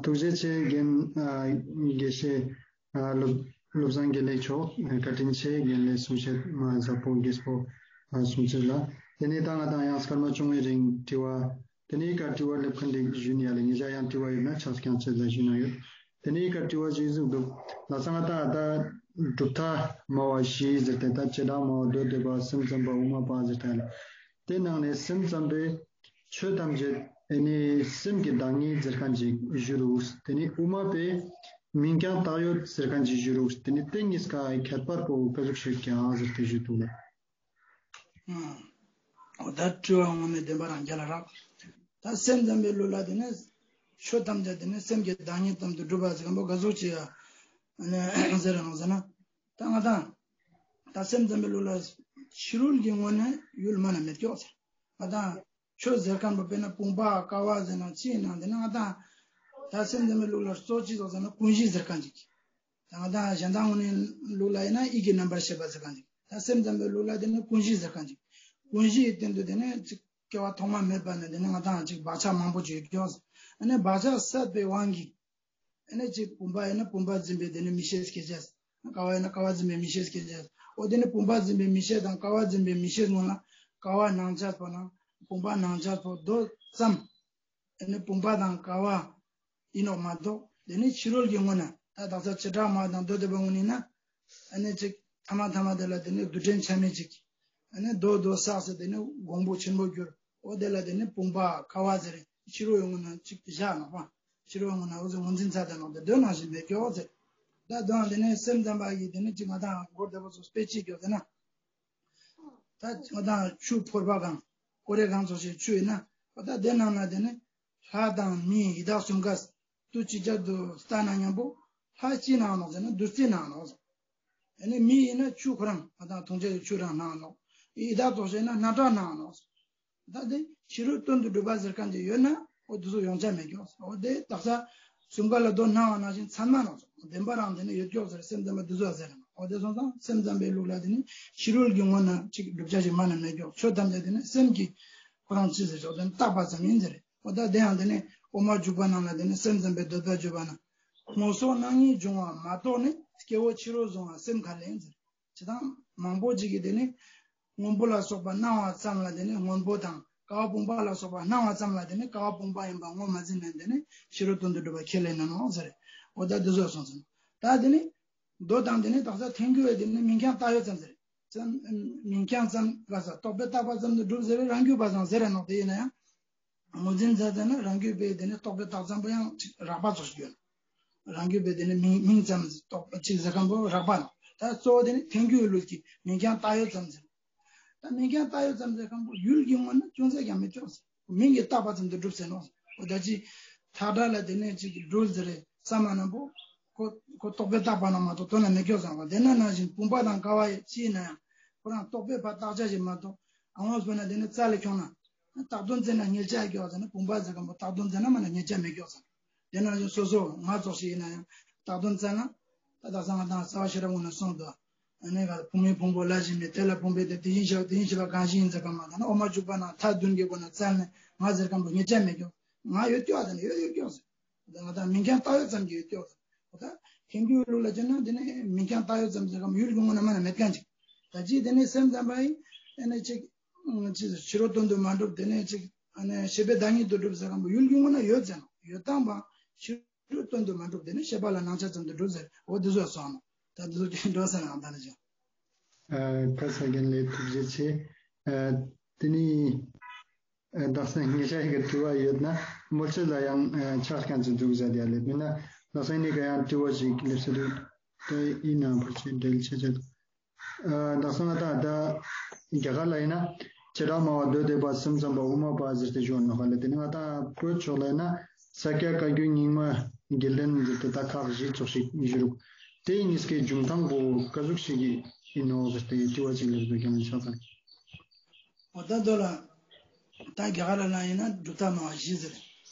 ཐུགས་རྗེ་ཆེ་རྒན། དགེ་བཤེས། སློབ་བློ་བཟང་དགེ་ལེགས་མཆོག་བཀའ་དྲིན་ཆེ་རྒན་ལས་གསུང་བཤད་མ་ཟབ་པོ་རྒྱས་པོ་གསུང་ཚུལ་ལ། དེ་ནས་ད་ང་དང་ཡང་སྐར་མ་བཅོ་ལྔའི་རིང་དྲི་བ། ཏེ་ནེ་ཀ་དྲི་བ་ལེབ་ཁན་དེ་ཞུ་ནི་ཡ་ལེ། ཉེ་ཞ་ཡང་དྲི་བ་ཡོད་ན་ཕྱག་རྐྱང་ཅིག་ལ་ཞུ་ན་ཡོད། ཏེ་ནེ་ཀ་དྲི་བ་ཞིག་ཟུག་འདུག། ལ་སང་ང་ཏང་ད་གྲུབ་མཐའ་སྨྲ་བ་བཞི་ཟེར་ཏེ་ད་བྱེ་བྲག་སྨྲ་བ་མདོ་སྡེ་པ་སེམས་ཙམ་པ་དབུ་མ་པ་ཟེར་ཏེ་ལ། ཏེ་ནང་ནེ་སེམས་ཙམ་པས་ཆོས་ཐམས་ཅད་ཨེ་ནེ་སེམས་ཀྱི་བདག་ཉིད་ཟེར་ཁན་ཅིག་ཞུ་རུག། ཏེ་ནེ་དབུ་མ་པས་མིང་རྐྱང་བཏགས་ཡོད་ཟེར་ཁན་ཅིག་ཞུ་རུག། ཏེ་ནེ་ཏེ་གཉིས་ཀའི་ཁྱད་པར་པོ་ཀ་ཟུག་ཞིག་ཀྱང་ཟེར་ཏེ་ཞུ་འདུག་ལེ། ཨ། འོ་ད་དྲི་བ་ངོ་མའི་བདེན་པ་རང་རྒྱལ་ལ་རག། ད་སེམས་ཙམ་པའི་ལུགས་ལ་ཏེ་ནེ་ཆོས་ཐམས་ཅད་ཏེ་ནེ་སེམས་ཀྱི་བདག་ཉིད་ཙམ་དུ་གྲུབ་པ་ཟེར་ཁན་པོ་ཀ་ཟུག་ཅིག་ཡ་ཟེར་ར་ནོག་ཟེར་ན། ད་ང་ཏང་ད་སེམས་ཙམ་པའི་ལུགས་ལ་ཕྱི་རོལ་གྱི་ངོས་ནེ་ཡུལ་མ་ནེ་མེད་ཀྱོག་ཟེར། ང་ཏང་ཆོས་ཟེར་ཁན་པོ་དཔེར་ན་བུམ་པ་ཀ་བ་ཟེར་ན་ཅི་ཡིན་ན་ཏེ་ནེ་ང་ཏང་ད་སེམས་ཙམ་པའི་ལུགས་ལ་གཙོ་ཅི་ཟེར་ན་ཀུན་གཞི་ཟེར་ཁན་ཅིག། ད་ང་ཏང་གཞན་དག་ངོས་ནེ་ལུགས་ལ་ཡིན་ན་ཡིད་ཀྱི་རྣམ་པར་ཤེས་པ་ཟེར་ཁན་ཅིག། ད་སེམས་ཙམ་པའི་ལུགས་ལ་ཏེ་ནེ་ཀུན་གཞི་ཟེར་ཁན་ཅིག། ཀུན་གཞིའི་སྟེང་དུ་ཏེ་ནེ་ཅིག་སྐྱེ་བ་ཐོག་མ་མེད་པ་ནེ་ཏེ་ནེ་ང་ཏང་ཅིག་བག་ཆགས་མང་པོ་ཅིག་ཡོད་ཀྱོག། ཨ་ནེ་བག་ཆགས་ཟད་པའི་དབང་གིས་ཨ་ནེ་ཅིག་བུམ་པ་ཡིན་ན་བུམ་པ་འཛིན་པའི་ཏེ་ནེ་མིག་ཤེས་སྐྱེ་ཅེས། ཀ་བ་ཡིན་ན་ཀ་བ་འཛིན་པའི་མིག་ཤེས་སྐྱེ་ཅེས། འོ་ཏེ་ནེ་བུམ་པ་འཛིན་པའི་མིག་ཤེས་དང་ཀ་བ་འཛིན་པའི་མིག་ཤེས་ངོ་ལ་ཀ་བ་སྣང་ཆ་པོ་ན་བུམ་པ་སྣང་ཆ་པོ་དོ་ཙམ། ཨ་ནེ་བུམ་པ་དང་ཀ་བ་ཡིན་ནོག་མ་གཏོགས་ཏེ་ནེ་ཕྱི་རོལ་གྱི་ངོས་ནེ་ད་དག་ས་བྱེ་བྲག་སྨྲ་བ་དང་མདོ་སྡེ་པ་ངོས་ནེ་ན་ཨ་ནེ་ཅིག་ཐ་མ་ཐ་མ་དེ་ལ་ཏེ་ནེ་རྡུལ་ཕྲན་ཆ་མེད་ཅིག། ཨ་ནེ་རྡོ་རྡོ་བསགས་ཟེར་ཏེ་ནེ་གོང་བུ་ཆེན་པོ་གྱུར། འོ་དེ་ལ་ཏེ་ནེ་བུམ་པ་ཀ་བ་ཟེར་ཕྱི་རོལ་ཡོང་ངོ་ན་ཅིག་བཞག་ནོག་པ། ཕྱི་རོལ་ཡོང་ངོ་ན་འོ་ཟེར་ངོས་འཛིན་ཚར་ཏེ་ནོག་ཏེ་དོན་ནང་བཞིན་མེད་ཀྱོག་ཟེར། ད་དོན་ཏེ་ནེ་སེམས་ཙམ་པ་ཡིས་ཏེ་ནེ་ཅིག་ང་ཏང་མགོ་བདེ་པོ་ཚོ་དཔེ་ཅིག་ཀྱོག་ཟེར་ན། ད་ང་ཏང་ཆུ་ཕོར་པ་གང་ཀོ་རེ་གང་ཚོགས་ཤིག་ཆུ་ཡིན་ན་འོ་ད་དེ་ནང་ན་ཏེ་ནེ་ལྷ་དང་མི་ཡི་དྭགས་གསུམ་ཀ་དུ་ཅིག་ཅར་དུ་ལྟ་ན་མཉམ་པོ་ལྷ་ཅི་སྣང་ནོག་ཟེར་ན་བདུད་རྩི་སྣང་ནོག་ཟེར། ཨ་ནེ་མི་ཡིན་ན་ཆུ་ཁོ་རང་ང་ཏང་འཐུང་ཆ་ཡི་ཆུ་རང་སྣང་ནོག། ཡི་དྭགས་ཚོགས་ཤིག་ན་སྣ་ཁྲག་སྣང་ནོག། ད་དེ་ཕྱི་རོལ་དོན་དུ་གྲུབ་པ་ཟེར་ཁན་དེ་ཡོད་ན་འོ་དེ་ཚོ་ཡོང་ཆ་མེད་ཀྱོག། འོ་དེ་དག་ས་གསུམ་ཀ་ལ་དོ་སྣང་བ་ནང་བཞིན་ཚང་མ་ནང་བཞིན་བདེན་པ་རང་དེ་ནི་ཡོད་ཀྱོག་ཟེར་སེམས་ཙམ་པ་དེ་ཚོ་ཟེར་ནོག། འོ་དེ་སོང་ཙང་སེམས་ཙམ་པའི་ལུགས་ལ་དེ་ནི་ཕྱི་རོལ་གྱི་ངོས་ན་ཅིག་གྲུབ་ཆ་ཞིག་མ་ན་མེད་ཀྱོག། ཆོས་ཐམས་ཅད་དེ་ནི་སེམས་ཀྱི་ཁོ་རང་ཅི་ཟེར་ཀྱོག་དེ་ནི་བཏགས་པ་ཙམ་ཡིན་ཟེར། འོ་ད་དེ་ཡང་དེ་ནི་དབུ་མ་འཇུག་པ་ནང་ལ་དེ་ནི་སེམས་ཙམ་པའི་འདོད་པ་བརྗོད་པ་ན་སྔོན་སོགས་སྣང་བརྙན་འབྱུང་བ་མ་གཏོགས་ནི་སྐྱེ་བོ་ཕྱི་རོལ་གཟུང་བ་སེམས་ཁ་ལེན་ཟེར། ཅི་དང་མང་པོ་ཅིག་གིས་དེ་ནི་སྔོན་པོ་ལ་སོགས་པ་སྣང་བ་ཙམ་ལ་དེ་ནི་སྔོན་པོ་དང་ཀ་བ་བུམ་པ་ལ་སོགས་པ་སྣང་བ་ཙམ་ལ་དེ་ནི་ཀ་བ་བུམ་པ་ཡིན་པ་ངོ་མ་འཛིན་ནས་དེ་ནི་ཕྱི་རོལ་དོན་དུ་གྲུབ་པ་ཁས་ལེན་ན་ནོག་ཟེར། འོ་ད་དེ་ཚོ་སོང་ཙང་ད་དེ་ནི་མདོ་དང་དེ་ནི་དག་ས་ཐལ་འགྱུར་བའི་དེ་ནི་མིང་རྐྱང་བཏགས་ཡོད་ཙམ་ཟེར། ཙམ་མིང་རྐྱང་ཙམ་ག་ས་རྟོག་པས་བཏགས་པ་ཙམ་དུ་གྲུབ་ཟེར་རང་རྒྱུད་པ་ཙམ་ཟེར་ར་ནོག། དེ་ཡིན་ན་ཡང་ངོས་འཛིན་མཛད་ཙ་ན་རང་རྒྱུད་པའི་དེ་ནི་རྟོག་པས་བཏགས་ཙམ་པོ་ཡང་ཅིག་རགས་པ་ཙོགས་ཤིག་ཡོད། རང་རྒྱུད་པའི་དེ་ནི་མིང་མིང་ཙམ་རྟོག་པ་ཅིག་ཟེར་ཁན་པོ་རགས་པ་ནོག། ད་གཙོ་བོ་དེ་ནི་ཐལ་འགྱུར་བའི་ལུགས་ཀྱི་མིང་རྐྱང་བཏགས་ཡོད་ཙམ་ཟེར། ད་མིང་རྐྱང་བཏགས་ཡོད་ཙམ་ཟེར་ཁན་པོ་ཡུལ་གྱི་ངོས་ན་ཅུང་ཟད་ཀྱང་མི་ཆོག་ཟེར། མིང་གིས་བཏགས་པ་ཙམ་དུ་གྲུབ་ཟེར་ནོག། འོ་ད་ཅི་ཐག་སྒྲ་ལ་དེ་ནི་ཅིག་སྒྲོལ་ཟེར་རེ་ས་མ་ནམ་པོ་ཁོ་ཁོ་རྟོག་པས་བཏགས་པ་ན་མ་གཏོགས་དོན་ལ་མི་སྐྱོ་ཟེར་བ། དེ་ན་ནང་བཞིན་བུམ་པ་དང་ཀ་བ་ཡི་ཅི་ཡིན་ན་ཡང་ཁོ་རང་རྟོག་པས་ཕར་བཏགས་བྱ་ཞིག་མ་གཏོགས་ཨ་ངོས་པོ་ན་དེ་ནི་རྩ་ལས་ཁྱོང་ན་བཏགས་དོན་བཙལ་ན་ཉེས་ཆ་ཡོད་ཟེར་ན་བུམ་པ་ཟེར་ཁན་པོ་བཏགས་དོན་བཙལ་ན་མ་ན་ཉེས་ཆ་མི་སྐྱོ་ཟེར། དེ་ནང་བཞིན་སོ་སོ་ང་ཙོགས་ཤིག་ཡིན་ན་ཡང་བཏགས་དོན་བཙལ་ན་ད་དག་ས་ང་དང་རྩ་བ་ཤེས་རབ་ངོས་ནས་གསུངས་འདུག། ཨ་ནི་ག་བུམ་པའི་ཕུང་པོ་ལ་ཞེན་པས་དེ་ལ་བུམ་པའི་དེ་དེ་བཞིན་གཤེགས་པ་དེ་བཞིན་གཤེགས་པ་གང་ཞིག་ཡིན་ཟེར་ག་མ་ད་ན་དབུ་མ་འཇུག་པ་ན་མཐའ་བདུན་གྱི་སྒོ་ན་བཙལ་ནས་ང་ཟེར་ཁན་པོ་ཉེས་ཆ་མེད་ཀྱོག། ང་ཡོད་ཀྱོག་ཟེར་ན་ཡོད་ཡོད་ཀྱོག་ཟེར། ད་ང་དང་མིང་རྐྱང་བཏགས་ཡོད་ཙམ་གྱི་ཡོད་ཀྱོག་ཟེར། ད་ཐལ་འགྱུར་ལུགས་ལ་བྱས་ན་དེ་ནི་མིང་རྐྱང་བཏགས་ཡོད་ཙམ་ཟེར་ག་མ་ཡུལ་གྱི་ངོས་ན་མ་ན་མེད་ཁན་ཅིག། ད་ཅི་དེ་ནི་སེམས་ཙམ་པ་ཡིན་ཨ་ནི་ཅིག་ཅི་ཕྱི་རོལ་དོན་དུ་མ་གྲུབ་དེ་ནི་ཅིག་ཨ་ནི་ཤེས་པའི་བདག་ཉིད་དུ་གྲུབ་ཟེར་ཁན་པོ་ཡུལ་གྱི་ངོས་ན་ཡོད་ཟེར་ན་ཡོད་དང་པ་ཕྱི་རོལ་དོན་དུ་མ་གྲུབ་དེ་ནི་ཤེས་པ་ལ་སྣང་ཆ་ཙམ་དུ་གྲུབ་ཟེར། འོ་དེ་ཚོ་སོང་ནོག། ད་དེ་ཚོ་ཅིག་འགྲོ་ས་ནང་ད་ནི་ཅིག། ཨ་ཁ་ས་རྒན་ལེ་ཐུགས་རྗེ་ཆེ། ཨ་དེ་ནི་ཨ་དག་ས་ཉེ་ཆ་ཞིག་གི་དྲི་བ་ཡོད་ན་མོལ་ཆེད་ལ་ཡང་ཨ་ཕྱག་རྐྱང་ཅིག་འཛུགས་ཟེར་ཡ་ལེ། མིན་ན་དག་ས་ནི་ག་ཡང་དྲི་བ་ཞིག་ལེབ་ས་འདུག། དེ་ཡིན་ན་བར་ཆད་འབྲེལ་ཆེ་ཆེ་འདུག། ཨ་དག་ས་ང་དང་ད་རྒྱ་གར་ལ་ཡིན་ན་བྱེ་བྲག་སྨྲ་བ་མདོ་སྡེ་པ་སེམས་ཙམ་པ་དབུ་མ་པ་ཟེར་ཏེ་ཞུ་བ་ནོག་ལེ། དེ་ནི་ང་དང་བོད་ཕྱོགས་ལ་ཡིན་ན་ས་སྐྱ་བཀའ་བརྒྱུད་རྙིང་མ་དགེ་ལྡན་ཟེར་ཏེ་ད་ཁག་བཞི་ཙོགས་ཤིག་ཞུ་རུག། དེ་གཉིས་ཀའི་འབྱུང་སྟངས་པོ་ཀ་ཟུག་ཞིག་ཡིན་ནོག་ཟེར་ཏེ་དྲི་བ་ཅིག་ལེབ་འདུག། རྒན་ལེ་ཕྱག་འཚལ། འོ་ད་དོ་ལ་ད་རྒྱ་གར་ལ་ཡིན་ན་གྲུབ་མཐའ་སྨྲ་བ་བཞི་ཟེར།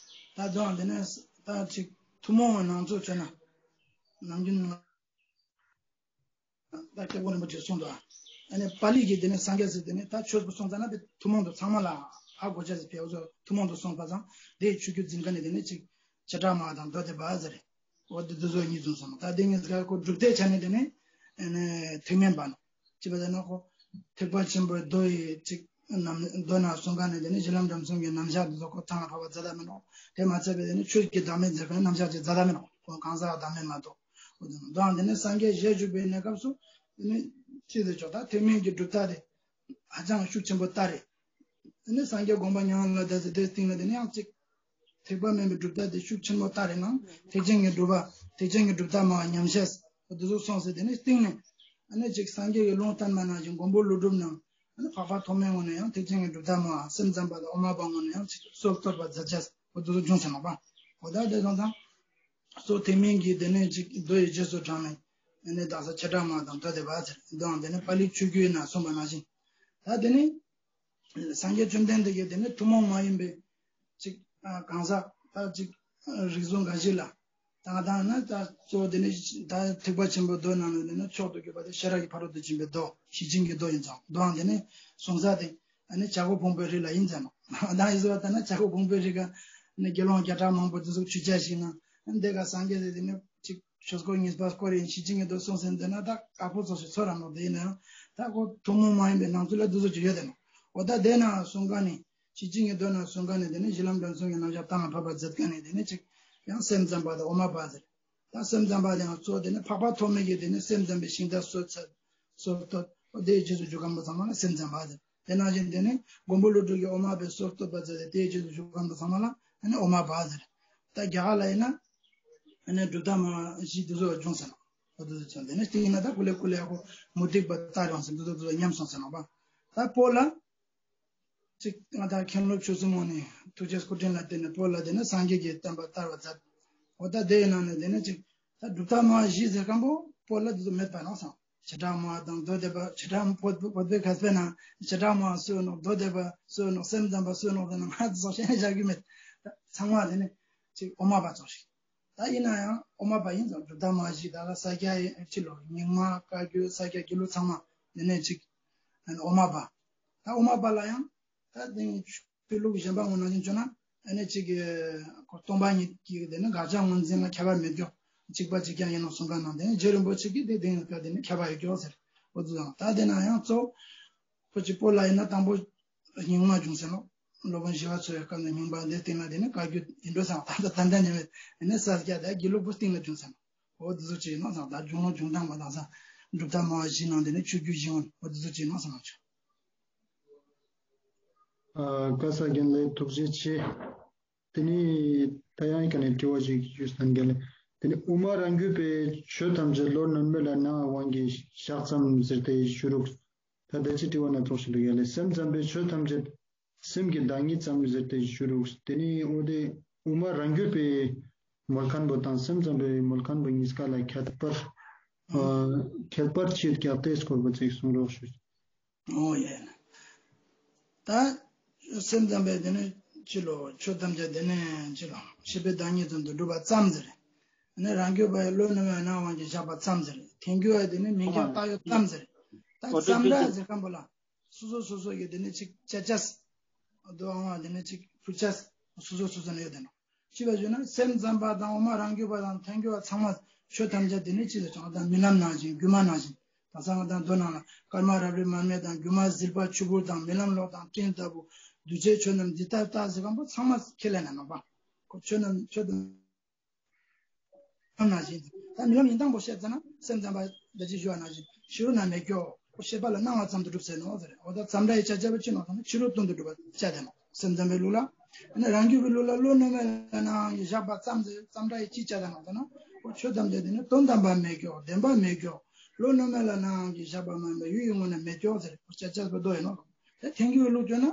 ད་དོ་འདི་ནི་ད་ཅིག་ཐུན་མོང་བའི་ནང་ཚོ་བྱས་ན་ནམ་རྒྱུན་ད་སྐྱབས་མགོན་རིན་པོ་ཆེས་གསུངས་འདུག། ཨ་ནི་པཱ་ལི་གི་དེ་ནི་སངས་རྒྱས་ཟེར་དེ་ནི་ད་ཆོས་པོ་གསུངས་ཙ་ན་དེ་ཐུན་མོང་དུ་ཚང་མ་ལ་ཧ་གོ་ཆ་ཟེར་ཕེ་འོ་ཚོ་ཐུན་མོང་དུ་གསུངས་པ་ཙང་དེ་ཆོས་བརྒྱུད་འཛིན་མཁན་ནི་དེ་ནི་ཅིག་བྱེ་བྲག་སྨྲ་བ་དང་མདོ་སྡེ་པ་ཟེར། འོ་དེ་དེ་ཚོ་གཉིས་ཙམ་སོང་། ད་དེ་ངས་ཀ་ཁོ་སྒྲུབ་སྡེ་ཆ་ནི་དེ་ནི་ཨ་ནི་ཐེག་དམན་པ་ནོག། ཅི་པ་ཟེར་ན་ཁོ་ཐེག་པ་ཆེན་པོའི་མདོ་ཡི་ཅིག་ རྣམ་མདོ་ནང་གསུངས་མཁན་ནི་དེ་ནི་གཞི་ལམ་འབྲིང་གསུམ་གྱི་རྣམ་གཞག་འདི་ཚོ་ཁོ་གཏན་ལ་ཕབ་པ་མཛད་ད་མེད་ནོག། དེ་མ་ཚད་པའི་དེ་ནི་ཆོས་ཀྱི་བདག་མེད་མཛད་མཁན་ནི་རྣམ་གཞག་ཅིག་མཛད་ད་མེད་ནོག། ཁོ་གང་ཟག་བདག་མེད་མ་གཏོགས། འོ་དེ་ནི་མདོའང་དེ་ནི་སངས་རྒྱས་ཞལ་བཞུགས་པའི་གནས་སྐབས་སུ་དེ་ནི་ཅི་སྟེ་ཆོག་ད་ཐེག་དམན་གྱི་གྲུབ་མཐའ་དེ་ཧ་ཅང་ཤུགས་ཆེན་པོ་ལྟར་རེད། དེ་ནི་སངས་རྒྱས་དགོངས་པ་མྱ་ངན་ལས་འདས་ཟེར་དེའི་སྟེང་ལ་དེ་ནི་ཡང་ཅིག་ཐེག་པ་དམན་པའི་གྲུབ་མཐའ་དེ་ཤུགས་ཆེན་པོ་ལྟར་རེད་ནང་ཐེག་ཆེན་གྱི་གྲུབ་པ་ཐེག་ཆེན་གྱི་གྲུབ་མཐའ་མ་ཉམས་བཞེས་འོ་དེ་ཚོ་སོང་ཟེར་དེ་ནི་སྟེང་ནས་ཨ་ནི་ཅིག་སངས་རྒྱས་ཀྱི་ལུང་བསྟན་པ་ནང་བཞིན་མགོན་པོ་ཀླུ་སྒྲུབ་ནང་ཨ་ནི་འཕགས་པ་ཐོགས་མེད་ངོས་ནས་ཡང་ཐེག་ཆེན་གྱི་གྲུབ་མཐའ་མ་སེམས་ཙམ་པ་དང་དབུ་མ་པ་ངོས་ནས་ཡང་ཅིག་སྲོལ་གཏོད་པ་མཛད་བྱས་འོ་དེ་ཚོ་བྱུང་ཟེར་ནོག་པ། འོ་ད་དེ་སོང་ཙང་སོ་ཐེག་དམན་གྱི་དེ་ནས་ཅིག་མདོ་ཡི་རྗེས་སུ་འབྲངས་ནས་ཨ་ནི་དག་ས་བྱེ་བྲག་སྨྲ་དང་མདོ་སྡེ་པ་ཟེར་མདོའང་དེ་ནས་པཱ་ལི་ཆོས་བརྒྱུད་ནང་གསུངས་པ་ནང་བཞིན་ད་དེ་ནི་སངས་རྒྱས་བཅོམ་ལྡན་འདས་ཀྱི་དེ་ནི་ཐུན་མོང་མ་ཡིན་པའི་ཅིག་ཨ་གང་ཟག་ད་ཅིག་ཨ་རིགས་གཟུགས་འགའ་ཞིག་ལ་ད་ང་དང་ན་ད་གཙོ་བོ་དེ་ནི་ད་ཐེག་པ་ཆེན་པོའི་མདོ་ནང་ནས་དེ་ནི་མཆོག་ཏུ་གྱུར་པ་དེ་ཤེས་རབ་ཀྱི་ཕ་རོལ་ཏུ་ཕྱིན་པའི་མདོ་ཞི་བྱེད་ཀྱི་མདོ་ཡིན་ཙང་མདོའང་དེ་ནི་གསུང་ས་དེ་ཨ་ནི་བྱ་རྒོད་ཕུང་པོའི་རི་ལ་ཡིན་ཙང་ནོག། ང་དང་ཡིན་ཟེར་བ་ལྟ་ན་བྱ་རྒོད་ཕུང་པོའི་རི་ག་ནི་དགེ་སློང་བརྒྱ་ཕྲག་མང་པོ་དེ་ཚོ་ཆོས་བྱ་ཞིག་ན་འདི་ག་སངས་རྒྱས་དེ་དེ་ནི་ཅིག་ཆོས་འཁོར་གཉིས་པ་སྐོར་ཡིན་ཞི་བྱེད་ཀྱི་མདོ་གསུངས་ཟིན་དེ་ན་ད་དཀར་པོ་ཚོགས་ཤིག་ཚོར་ར་ནོག། དེ་ཡིན་ན་ཡང་ད་ཁོ་ཐུན་མོང་མ་ཡིན་པའི་ནང་ཚུལ་ལ་དེ་ཚོ་ཅིག་ཡོད་དེ་ནོག། འོ་ད་དེ་ན་གསུང་མཁན་ནི་ཞི་བྱེད་ཀྱི་མདོ་ན་གསུང་མཁན་ནི་དེ་ནི་གཞི་ལམ་འབྲིང་གསུམ་གྱི་རྣམ་གཞག་གཏན་ལ་ཕབ་པ་མཛད་མཁན་ནི་དེ་ནི་ཅིག་ཡང་སེམས་ཙམ་པ་དང་དབུ་མ་པ་ཟེར། ད་སེམས་ཙམ་པ་དེ་ཡང་གཙོ་བོ་དེ་ནི་འཕགས་པ་ཐོགས་མེད་ཀྱི་དེ་ནི་སེམས་ཙམ་པའི་ཤིང་རྟ་སྲོལ་ཚར་སྲོལ་གཏོད་འོ་དེའི་རྗེས་སུ་འཇུག་མཁན་པོ་ཚང་མ་ལ་སེམས་ཙམ་པ་ཟེར། དེ་ནང་བཞིན་དེ་ནི་མགོན་པོ་ཀླུ་སྒྲུབ་ཀྱི་དབུ་མ་པའི་སྲོལ་གཏོད་པ་ཟེར་ཏེ་དེའི་རྗེས་སུ་འཇུག་མཁན་པོ་ཚང་མ་ལ་ཨ་ནི་དབུ་མ་པ་ཟེར། ད་རྒྱ་གར་ལ་ཡིན་ན་ཨ་ནི་གྲུབ་མཐའ་མ་བཞི་དེ་ཚོ་བྱུང་ཟེར་ནོག། འོ་དེ་ཚོ་བྱུང་དེ་ནི་སྟིང་ན་ད་ཀུ་ལེ་ཀུ་ལེ་ཡག་པོ་མུ་སྟེགས་པ་ལྟ་རུང་ཟེར་འདུག་འདུག་འདུག་ཉམས་སོང་ཟེར་ནོག་པ། ད་བོད་ལ་ཅིག་ང་དང་མཁན་སློབ་ཆོས་གསུམ་ངོས་ནས་ཐུགས་རྗེ་སྐུ་དྲིན་ལ་བརྟེན་ནས་བོད་ལ་དེ་ནི་སངས་རྒྱས་ཀྱི་བསྟན་པ་དར་བ་མཛད། འོ་ད་དེའི་ནང་ནས་དེ་ནི་ཅིག་ད་གྲུབ་མཐའ་མ་བཞི་ཟེར་མཁན་པོ་བོད་ལ་དེ་ཚོ་མེད་པ་ནོག་སམ། བྱེ་བྲག་སྨྲ་བ་དང་མདོ་སྡེ་པ་བྱེ་བྲག་བོད་བོད་པའི་མཁས་པའི་ནང་བྱེ་བྲག་སྨྲ་བ་སུ་ཡོད་ནོག་མདོ་སྡེ་པ་སུ་ཡོད་ནོག་སེམས་ཙམ་པ་སུ་ཡོད་ནོག་ཟེར་ན་ང་ཚོ་བཤད་བཞག་རྒྱུ་མེད། ད་ཚང་མ་དེ་ནི་ཅིག་དབུ་མ་པ་ཚོ་ཞིག། ད་ཡིན་ན་ཡང་དབུ་མ་པ་ཡིན་ཙང་གྲུབ་མཐའ་མ་བཞི་ད་ལ་ས་སྐྱ་ཡི་ཕྱི་ལོ་རྙིང་མ་བཀའ་བརྒྱུད་ས་སྐྱ་དགེ་ལུགས་ཚང་མ་དེ་ནས་ཅིག་དབུ་མ་པ། ད་དབུ་མ་པ་ལ་ཡང་ད་དེ་ནི་ཆོས་ལུགས་གཞན་པ་ངོ་ནང་བཞིན་བྱུང་ན་ཨ་ནི་ཅིག་གོ་སྟོང་པ་ཉིད་ཀྱི་དེ་ནི་དགག་བྱ་ངོས་འཛིན་ལ་ཁྱད་པར་མེད་ཀྱོག། གཅིག་པ་གཅིག་རྐྱང་ཡིན་ནོག་གསུང་མཁན་ནང་དེ་ནི་རྗེ་རིན་པོ་ཆེ་གིས་དེ་དེ་ནི་ཀ་དེ་ནི་ཁྱད་པར་ཡོད་ཀྱོག་ཟེར། འོ་དེ་ཙང་ད་དེ་ན་ཡང་གཙོ་ཁོ་ཅིག་བོད་ལ་ཡིན་ན་དང་པོ་རྙིང་མ་བྱུང་ཟེར་ནོག། སློབ་དཔོན་ཞི་བ་འཚོ་བའི་སྐབས་ནས་རྙིང་པ་འདི་སྟེང་ན་དེ་ནི་བཀའ་བརྒྱུད་ཡིན་འགྲོ་ཟེར་ནོག། ད་ལྟ་ད་ལྟ་ནས་མེད་དེ་ནི་ས་སྐྱ་དང་དགེ་ལུགས་པོ་སྟེང་ན་བྱུང་ཟེར་ནོག། འོ་དེ་ཚོ་ཅིག་ཡིན་ནོག་ཟེར། ད་བྱུང་ལུགས་བྱུང་སྟངས་པ་དང་ས་གྲུབ་མཐའ་མ་བཞི་ནང་དེ་ནི་ཆོས་བརྒྱུད་བཞི་ཡོད། འོ་དེ་ཚོ་ཅིག་ཡིན་ནོག་ཟེར་ནོག་ཆོས། ཨ་བཀའ་ས་རྒན་ལགས་ཐུགས་རྗེ་ཆེ། དེ་ནི་ད་ཡང་ཀ་ནས་དྲི་བ་ཞིག་ཞུས་ན་རྒན་ལགས། དེ་ནི་དབུ་མ་རང་རྒྱུད་པའི་ཆོས་ཐམས་ཅད་བློ་གནོན་མེད་ལ་སྣང་བའི་དབང་གིས་བཞག་ཙམ་ཟེར་ཏེ་ཞུ་རུག། ད་ད་ཅི་དྲི་བ་སྣ་ཚོགས་ཤིག་འདུག་ཡ་ལེ། སེམས་ཙམ་པའི་ཆོས་ཐམས་ཅད་སེམས་ཀྱི་བདག་ཉིད་ཙམ་ཟེར་ཏེ་ཞུ་རུག། དེ་ནི་འོ་དེ་དབུ་མ་རང་རྒྱུད་པའི་མོལ་མཁན་པོ་དང་སེམས་ཙམ་པའི་མོལ་མཁན་པོ་གཉིས་ཀ་ལ་ཁྱད་པར་ཨ་ཁྱད་པར་ཅི་ཡོད་ཀྱག་དེའི་སྐོར་པོ་ཅིག་གསུང་རོགས་ཞུ། འོ་ཡ། ད་སེམས་ཙམ་པའི་དེ་ནི་ཅི་ལོ་ཆོས་ཐམས་ཅད་དེ་ནི་ཅི་ལོ་ཤེས་པའི་བདག་ཉིད་ཙམ་དུ་གྲུབ་པ་ཙམ་ཟེར། ནི་རང་རྒྱུད་པ་ཡི་བློ་གནོན་མེད་ལ་སྣང་བའི་དབང་གིས་བཞག་པ་ཙམ་ཟེར། ཐལ་འགྱུར་བ་དེ་ནི་མིང་རྐྱང་བཏགས་ཡོད་ཙམ་ཟེར། ད་ཙམ་ར་ཟེར་མཁན་པོ་ལ་སོ་སོ་སོ་སོ་ཡི་དེ་ནི་ཅིག་ཅ་ཅས། དོ་ཨང་བ་དེ་ནི་ཅིག་ཕུ་ཅས། སོ་སོ་སོ་སོ་ནི་ཡོད་དེ་ནོག། ཅི་བ་ཞུ་ན་སེམས་ཙམ་པ་དང་དབུ་མ་རང་རྒྱུད་པ་དང་ཐལ་འགྱུར་བ་ཚང་མ་ཆོས་ཐམས་ཅད་དེ་ནི་ཅི་ལ་བྱང་དང་རྨི་ལམ་ནང་བཞིན་སྒྱུ་མ་ནང་བཞིན། དེང་སང་ང་དང་མདོ་ནང་ལ་སྐར་མ་རབ་རིབ་མར་མེ་དང་སྒྱུ་མ་ཟིལ་པ་ཆུ་བུར་དང་རྨི་ལམ་གློག་དང་སྤྲིན་ལྟ་བུ་གདུལ་བྱའི་ཆོས་རྣམས་འདི་ལྟར་བལྟ་ཟེར་མཁན་པོ་ཚང་མ་ཁས་ལེན་ན་ནོག་པ། ཁོ་ཆོས་རྣམས་ཆོས་དང་། ནང་བཞིན། ད་རྨི་ལམ་ཡིན་སྟངས་པོ་བཤད་ཙ་ན་སེམས་ཙམ་པ་ད་ཅི་ཞུ་བ་ནང་བཞིན་ཕྱི་རོལ་ན་མེད་ཀྱོག། ཁོ་ཤེས་པ་ལ་སྣང་བ་ཙམ་དུ་གྲུབ་ཟེར་ནོག་ཟེར། འོ་ད་ཙམ་ར་ཡི་ཆ་ཆ་བ་ཅི་ནོག་ཟེར་ན་ཕྱི་རོལ་དོན་དུ་གྲུབ་པ་བྱ་དེ་ནོག། སེམས་ཙམ་པའི་ལུགས་ལ། ཨ་ནི་རང་རྒྱུད་པའི་ལུགས་ལ་བློ་གནོན་མེད་ལ་སྣང་བའི་དབང་གིས་བཞག་པ་ཙམ་ཟེར་ཙམ་ར་ཡི་ཅི་བྱ་དེ་ནོག་ཟེར་ན། ཁོ་ཆོས་ཐམས་ཅད་དེ་ནི་དོན་དམ་པ་མེད་ཀྱོག། བདེན་པ་མེད་ཀྱོག། བློ་གནོན་མེད་ལ་སྣང་བའི་དབང་གིས་བཞག་པ་མ་ཡིན་པ་ཡུལ་གྱི་ངོས་ནས་མེད་ཀྱོག་ཟེར། ཁོ་ཆ་ཆ་བ་དོ་ཡིན་ནོག། དེ་ཐལ་འགྱུར་བའི་ལུགས་བརྗོད་ན།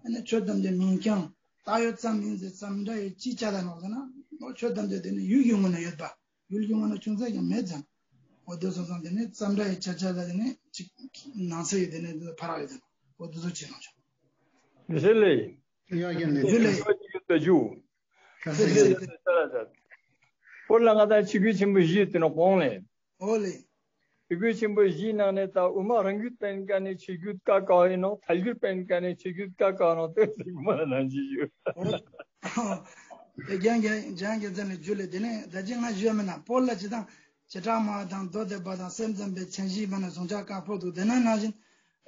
ཨ་ནི་ཆོས་ཐམས་ཅད་མིང་རྐྱང་བཏགས་ཡོད་ཙམ་ཡིན་ཟེར་ཙམ་ར་ཡི་ཅི་བྱ་དེ་ནོག་ཟེར་ན། འོ་ཆོས་ཐམས་ཅད་དེ་ནི་ཡུལ་གྱི་ངོས་ནས་ཡོད་པ། ཡུལ་གྱི་ངོས་ནས་ཅུང་ཟད་ཀྱང་མེད་ཙང་། འོ་དེ་སོང་ཙང་དེ་ནི་ཙམ་ར་ཡི་ཆ་ཆ་ལ་དེ་ནི་ཅིག་ནང་གསེས་ཡི་དེ་ནི་ཕ་རག་ཡོད་ཙང་། འོ་དེ་ཚོ་ཅི་ནང་ཆོག། ཡེ་ཤེས་ལེ། ཡ་རྒན་ལེ། ཇུ་ལེ། ཇུ་ལེ། ཇུ་ལེ། ཁ་སེ་ཁ་སེ། བོད་ལ་ང་དང་ཆོས་བརྒྱུད་ཆེན་པོ་བཞི་ཡོད་དེ་ནོག་གོང་ལེ། འོ་ལེ། ཆོས་བརྒྱུད་ཆེན་པོ་བཞིའི་ནང་ནས་ད་དབུ་མ་རང་རྒྱུད་པའི་ཀ་ནས་ཆོས་བརྒྱུད་ཀ་ཀ་ཡིན་ནོག། ཐལ་འགྱུར་པའི་ཀ་ནས་ཆོས་བརྒྱུད་ཀ་ཀ་ནོག། དེ་ཚིག་མ་ལ་ནང་ཅི་ཞུ། དེ་རྒྱན་རྒྱན་རྒྱན་རྒྱན་ཙམ་ནས་ཇུ་ལེ། དེ་ནས་ད་ཅི་ང་ཞུ་ཡ་མེད་ན་བོད་ལ་ཅི་དང་བྱེ་བྲག་སྨྲ་བ་དང་མདོ་སྡེ་པ་དང་སེམས་ཙམ་པའི་མཚན་གཞི་མ་ན་གཟུང་བྱ་བཀག་ཕོག་འདུག། དེ་ན་ནང་བཞིན་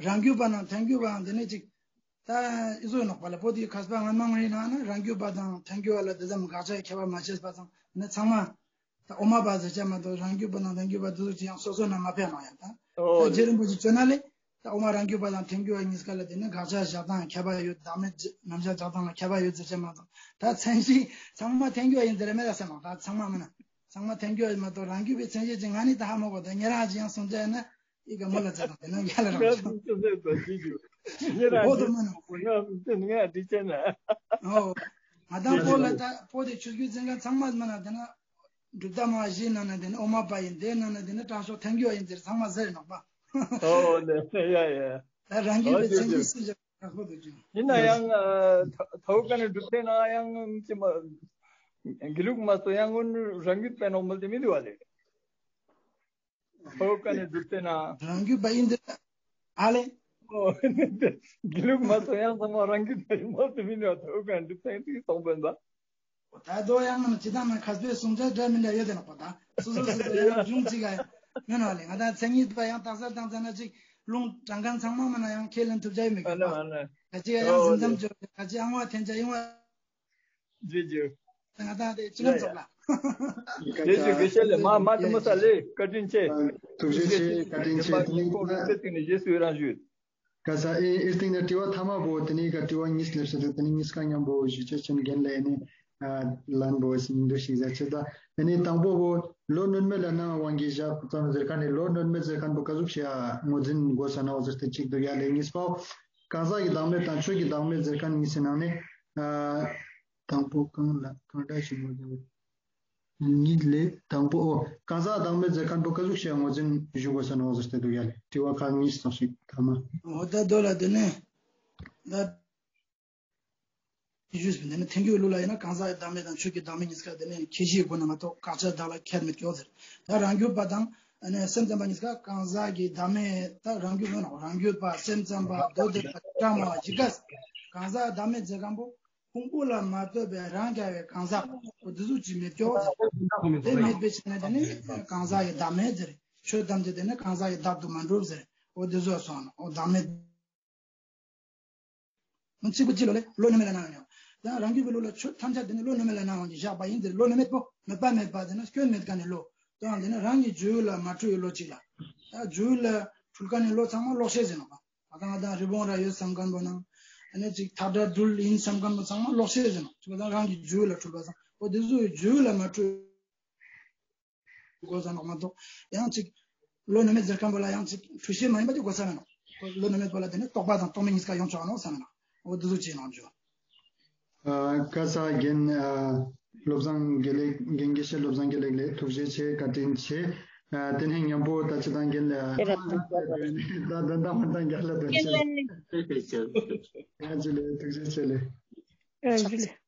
རང་རྒྱུད་པ་ནང་ཐལ་འགྱུར་བའང་དེ་ནས་ཅིག་ ད་ཨི་ཟོ་ནོག་པ་ལ་པོ་དེ་ཁས་པ་ངན་མང་རེ་ན་ན་རང་རྒྱུད་པ་དང་ཐལ་འགྱུར་བ་ལ་དེ་ཙམ་དགག་བྱ་ཁྱད་པར་མ་ཕྱེས་པ་དང་ནི་ཚང་མ། ད་འོ་མ་པ་ཟེར་ཆ་མ་གཏོགས་རང་རྒྱུད་པ་དང་ཐལ་འགྱུར་བ་དེ་ཚོ་ཅི་ཡང་སོ་སོ་ན་མ་ཕན་ནོག་ཡང་ད། ཨོ་ད་རྗེ་རིན་པོ་ཆེ་བཅོ་ན་ལེ། ད་འོ་མ་རང་རྒྱུད་པ་དང་ཐལ་འགྱུར་བ་གཉིས་ཀ་ལ་དེ་ནི་དགག་བྱ་བཞག་སྟངས་ཁྱད་པར་ཡོད། བདག་མེད་རྣམ་གཞག་བཞག་སྟངས་ལ་ཁྱད་པར་ཡོད་ཟེར་ཆ་མ་གཏོགས། ད་མཚན་གཞི་ཚང་མ་ཐལ་འགྱུར་བ་ཡིན་ཟེར་མེད་ད་སེམས་ལ་ད་ཚང་མ་མིན་ན། ཚང་མ་ཐལ་འགྱུར་བ་ཡིན་མ་གཏོགས་རང་རྒྱུད་པའི་མཚན་གཞི་ཅིག་ང་ནི་ད་ཧ་མ་གོ་ད་ཉེ་རང་ཅིག་ཡང་གསུང་ཆ་ཡིན་ན་ཨི་ག་མོ་ལ་ཚ་དང་དེ་ན་ཡ་ལ་རང་ཅིག་ཉེ་རང་འོ་དོ་མིན་ན། ང་འདི་ཆེ་ན། ཨོ། ང་དང་པོ་ལ་ད་པོ་དེ་ཆུ་རྒྱུད་འཛིན་མཁན་ཚང་མ་མིན་ན་དེ་ན། གྲུབ་མཐའ་མ་བཞི་ནང་ན་དེ་ནི་འོ་མ་པ་ཡིན། དེ་ནང་ན་དེ་ནི་དྲང་ཕྱོགས་ཐལ་འགྱུར་བ་ཡིན་ཟེར་ཚང་མ་ཟེར་ནོག་པ། ཨོ་ལེ་ཡ་ཡ། ད་རང་རྒྱུད་པའི་མཚན་གཞི་སུ་ཞིག་ཁག་པོ་འདུག་ཅིང་། ཡིན་ན་ཡང་ཐའོ་ཀ་ནི་གྲུབ་མཐའི་ནང་ཡང་ཅི་མ་དགེ་ལུགས་མ་སོ་ཡང་ཀུན་རང་རྒྱུད་པའི་ནོག་མོལ་ཏེ་མི་འདུག་བ་ལེ། ཐའོ་ཀ་ནི་གྲུབ་མཐའི་ནང་། རང་རྒྱུད་པ་ཡིན་ཟེར། ཨ་ལེ། ཨོ། དགེ་ལུགས་མ་སོ་ཡང་ཚང་མ་རང་རྒྱུད་པའི་མོལ་ཏེ་མི་འདུག་བ། ཐའོ་ཀ་ནི་གྲུབ་མཐའི་ནང་ཅི་སོང་པོན་པ། ད་དོ་ཡང་ན་ཅི་ད་ན་ཁས་པའི་གསུང་ཆ་འདྲ་མི་འདྲ་ཡོད་དེ་ནོག་པ་ད། སོ་སོ་སོ་སོ་ཡང་གཞུང་གཅིག་ག་མེན་བ་ལེ། ང་ད་མཚན་ཉིད་པ་ཡང་དག་ས་དང་ཙ་ན་ཅིག་ལུང་དྲང་མཁན་ཚང་མ་མ་ན་ཡང་ཁས་ལེན་ཐུབ་ཆ་ཡོད་མི་དགོས་པ། ག་ཅི་ཡང་ཟིན་ཙམ་ཅོ་ག་ཅི་ཨང་བ་འཐེན་ཆ་ཡོང་བ། ཇུ་ཇུ། ང་ད་དེ་ཅི་ལན་ཙོགས་ལ། ཇུ་ཇུ་དགེ་བཤེས་ལེ། མ་མ་དུ་མོ་ས་ལེ་བཀའ་དྲིན་ཆེ། ཐུགས་རྗེ་ཆེ། བཀའ་དྲིན་ཆེ། ཁོ་རང་ཚེ་ཏིང་ནི་རྗེས་སུ་ཡི་རང་ཞུ། ཀ་ས་ཨེ་ཨེ་སྟིང་ནེ་དྲི་བ་ཐ་མ་བོ་དེ་ནི་ཀ་དྲི་བ་གཉིས་ལེབས་སེ་དེ་ནི་གཉིས་ཀ་མཉམ་པོ་ཞུ་ཆ་ཅན་རྒན་ལེ་ནི་ལན་བོ་སྙིང་འདོད་ཞིག་ཟེར་ཆེ་ད། དེ་ནི་དང་པོ་བོ་བློ་གནོད་མེད་ལ་གནང་བ་དབང་གིས་བཞག་ཙམ་ཟེར་ཁ་ནི་བློ་གནོད་མེད་ཟེར་ཁན་བོ་ཀ་ཟུག་ཤེས་ཨ་ངོས་འཛིན་དགོས་ས་ནོག་ཟེར་ཏེ་གཅིག་འདུག་ཡ་ལེ། གཉིས་པ་གང་ཟག་གི་བདག་མེད་དང་ཆོས་ཀྱི་བདག་མེད་ཟེར་ཁན་གཉིས་སི་ནང་ནེ་དང་པོ་གང་ལ་གང་འདྲ་ཞིག་ངོས་འཛིན་དགོས། གཉིས་ལེ་དང་པོ་ཨོ། གང་ཟག་བདག་མེད་ཟེར་ཁན་བོ་ཀ་ཟུག་ཤེས་ངོས་འཛིན་ཞུ་དགོས་ས་ནོག་ཟེར་ཏེ་འདུག་ཡ་ལེ། དྲི་བ་ཁག་གཉིས་ཙོགས་ཤིག་ཐ་མ། འོ་ད་དོ་ལ་དེ་ནི་ད་ཞུས་པ་དེ་ནི་ཐལ་འགྱུར་ལུགས་ལ་ཡིན་ན་གང་ཟག་གི་བདག་མེད་དང་ཆོས་ཀྱི་བདག་མེད་གཉིས་ཀ་དེ་ནི་ཁྱད་གཞིའི་སྒོ་ནས་མ་གཏོགས་དགག་བྱ་བདག་ལ་ཁྱད་མེད་ཀྱོག་ཟེར། ད་རང་རྒྱུད་པ་དང་ཨ་ནི་སེམས་ཙམ་པ་གཉིས་ཀ་གང་ཟག་གི་བདག་མེད་ད་རང་རྒྱུད་ཡོད་ནོག། རང་རྒྱུད་པ་སེམས་ཙམ་པ་མདོ་སྡེ་པ་ཕྲ་མོ་བ་ཞིག་ག་གང་ཟག་བདག་མེད་ཟེར་ཁན་བོ། ཕུང་པོ་ལ་མ་ལྟོས་པའི་རང་རྐྱ་བའི་གང་ཟག་འོ་དེ་ཟུག་ཅིག་མེད་ཀྱོག་ཟེར། དེ་མེད་པའི་ཕྱིར་ན་དེ་ནི་གང་ཟག་གི་བདག་མེད་ཟེར། ཆོས་ཐམས་ཅད་དེ་ནི་གང་ཟག་གི་བདག་ཏུ་མ་གྲུབ་ཟེར། འོ་དེ་ཟུག་སོང་ནོག། འོ་བདག་མེད་མ་གཅིག་པུ་ཅི་ལོ་ལེ་བློ་གནོད་མེད་ལ་གནང་ཡོད། ཡང་རང་རྒྱུད་པའི་བློ་ལ་ཆོས་ཐམས་ཅད་དེ་ནི་བློ་གནོད་མེད་ལ་གནང་བ་གི་བཞག་པ་ཡིན་ཟེར། བློ་གནོད་མེད་པོ་མེད་པ་མེད་པ་དེ་ནི་སྐྱོན་མེད་ཁན་ནི་བློ། དོན་དེ་ནི་རང་གི་རྒྱུད་ལ་མ་འཁྲུལ་བའི་བློ་གཅིག་ལ། ད་རྒྱུད་ལ་འཁྲུལ་ཁན་ནི་བློ་ཚང་མ་ལོག་ཤེས་ཟེར་ནོག་པ། ང་དང་ང་དང་རི་བོང་ར་ཡོད་བསམ་ཁན་བོ་ནང་ཨ་ནི་ཅིག་ཐག་སྒྲ་སྦྲུལ་ཡིན་བསམ་ཁན་བོ་ཚང་མ་ལོག་ཤེས་ཟེར་ནོག། ཅི་བ་དང་རང་གི་རྒྱུད་ལ་འཁྲུལ་བ་ཚང་འོ་དེ་ཚོའི་རྒྱུད་ལ་མ་འཁྲུལ་དགོས་ས་ནོག་མ་གཏོགས་ཡང་ཅིག་བློ་གནོད་མེད་ཟེར་ཁན་བོ་ལ་ཡང་ཅིག་འཁྲུལ་ཤེས་མ་ཡིན་པ་ཅིག་དགོས་ས་མེད་ནོག། བློ་གནོད་མེད་པོ་ལ་དེ་ནི་རྟོག་པ་དང་རྟོག་མེད་གཉིས་ཀ་ཡོང་ཆོག་ནོག་བསམ་ནོག། འོ་དེ་ཚོ་ཅིག་ནང་འཇུག། ཨ་ཀ་ས་རྒན་ཨ་བློ་བཟང་དགེ་ལེགས། རྒན་དགེ་བཤེས་བློ་བཟང་དགེ་ལེགས་ལེ་ཐུགས་རྗེ་ཆེ། བཀའ་དྲིན་ཆེ། ཨ་དེ་ནས་མཉམ་པོ་ད་ཅི་དང་རྒན་ལེ་ཨ་ད་དོན་དག་མ་དང་རྒན་ལ་དོན་ཆེ། ཨ་ཇུ་ལེ་ཐུགས་རྗེ་ཆེ་ལེ། ཨ་ཇུ་ལེ།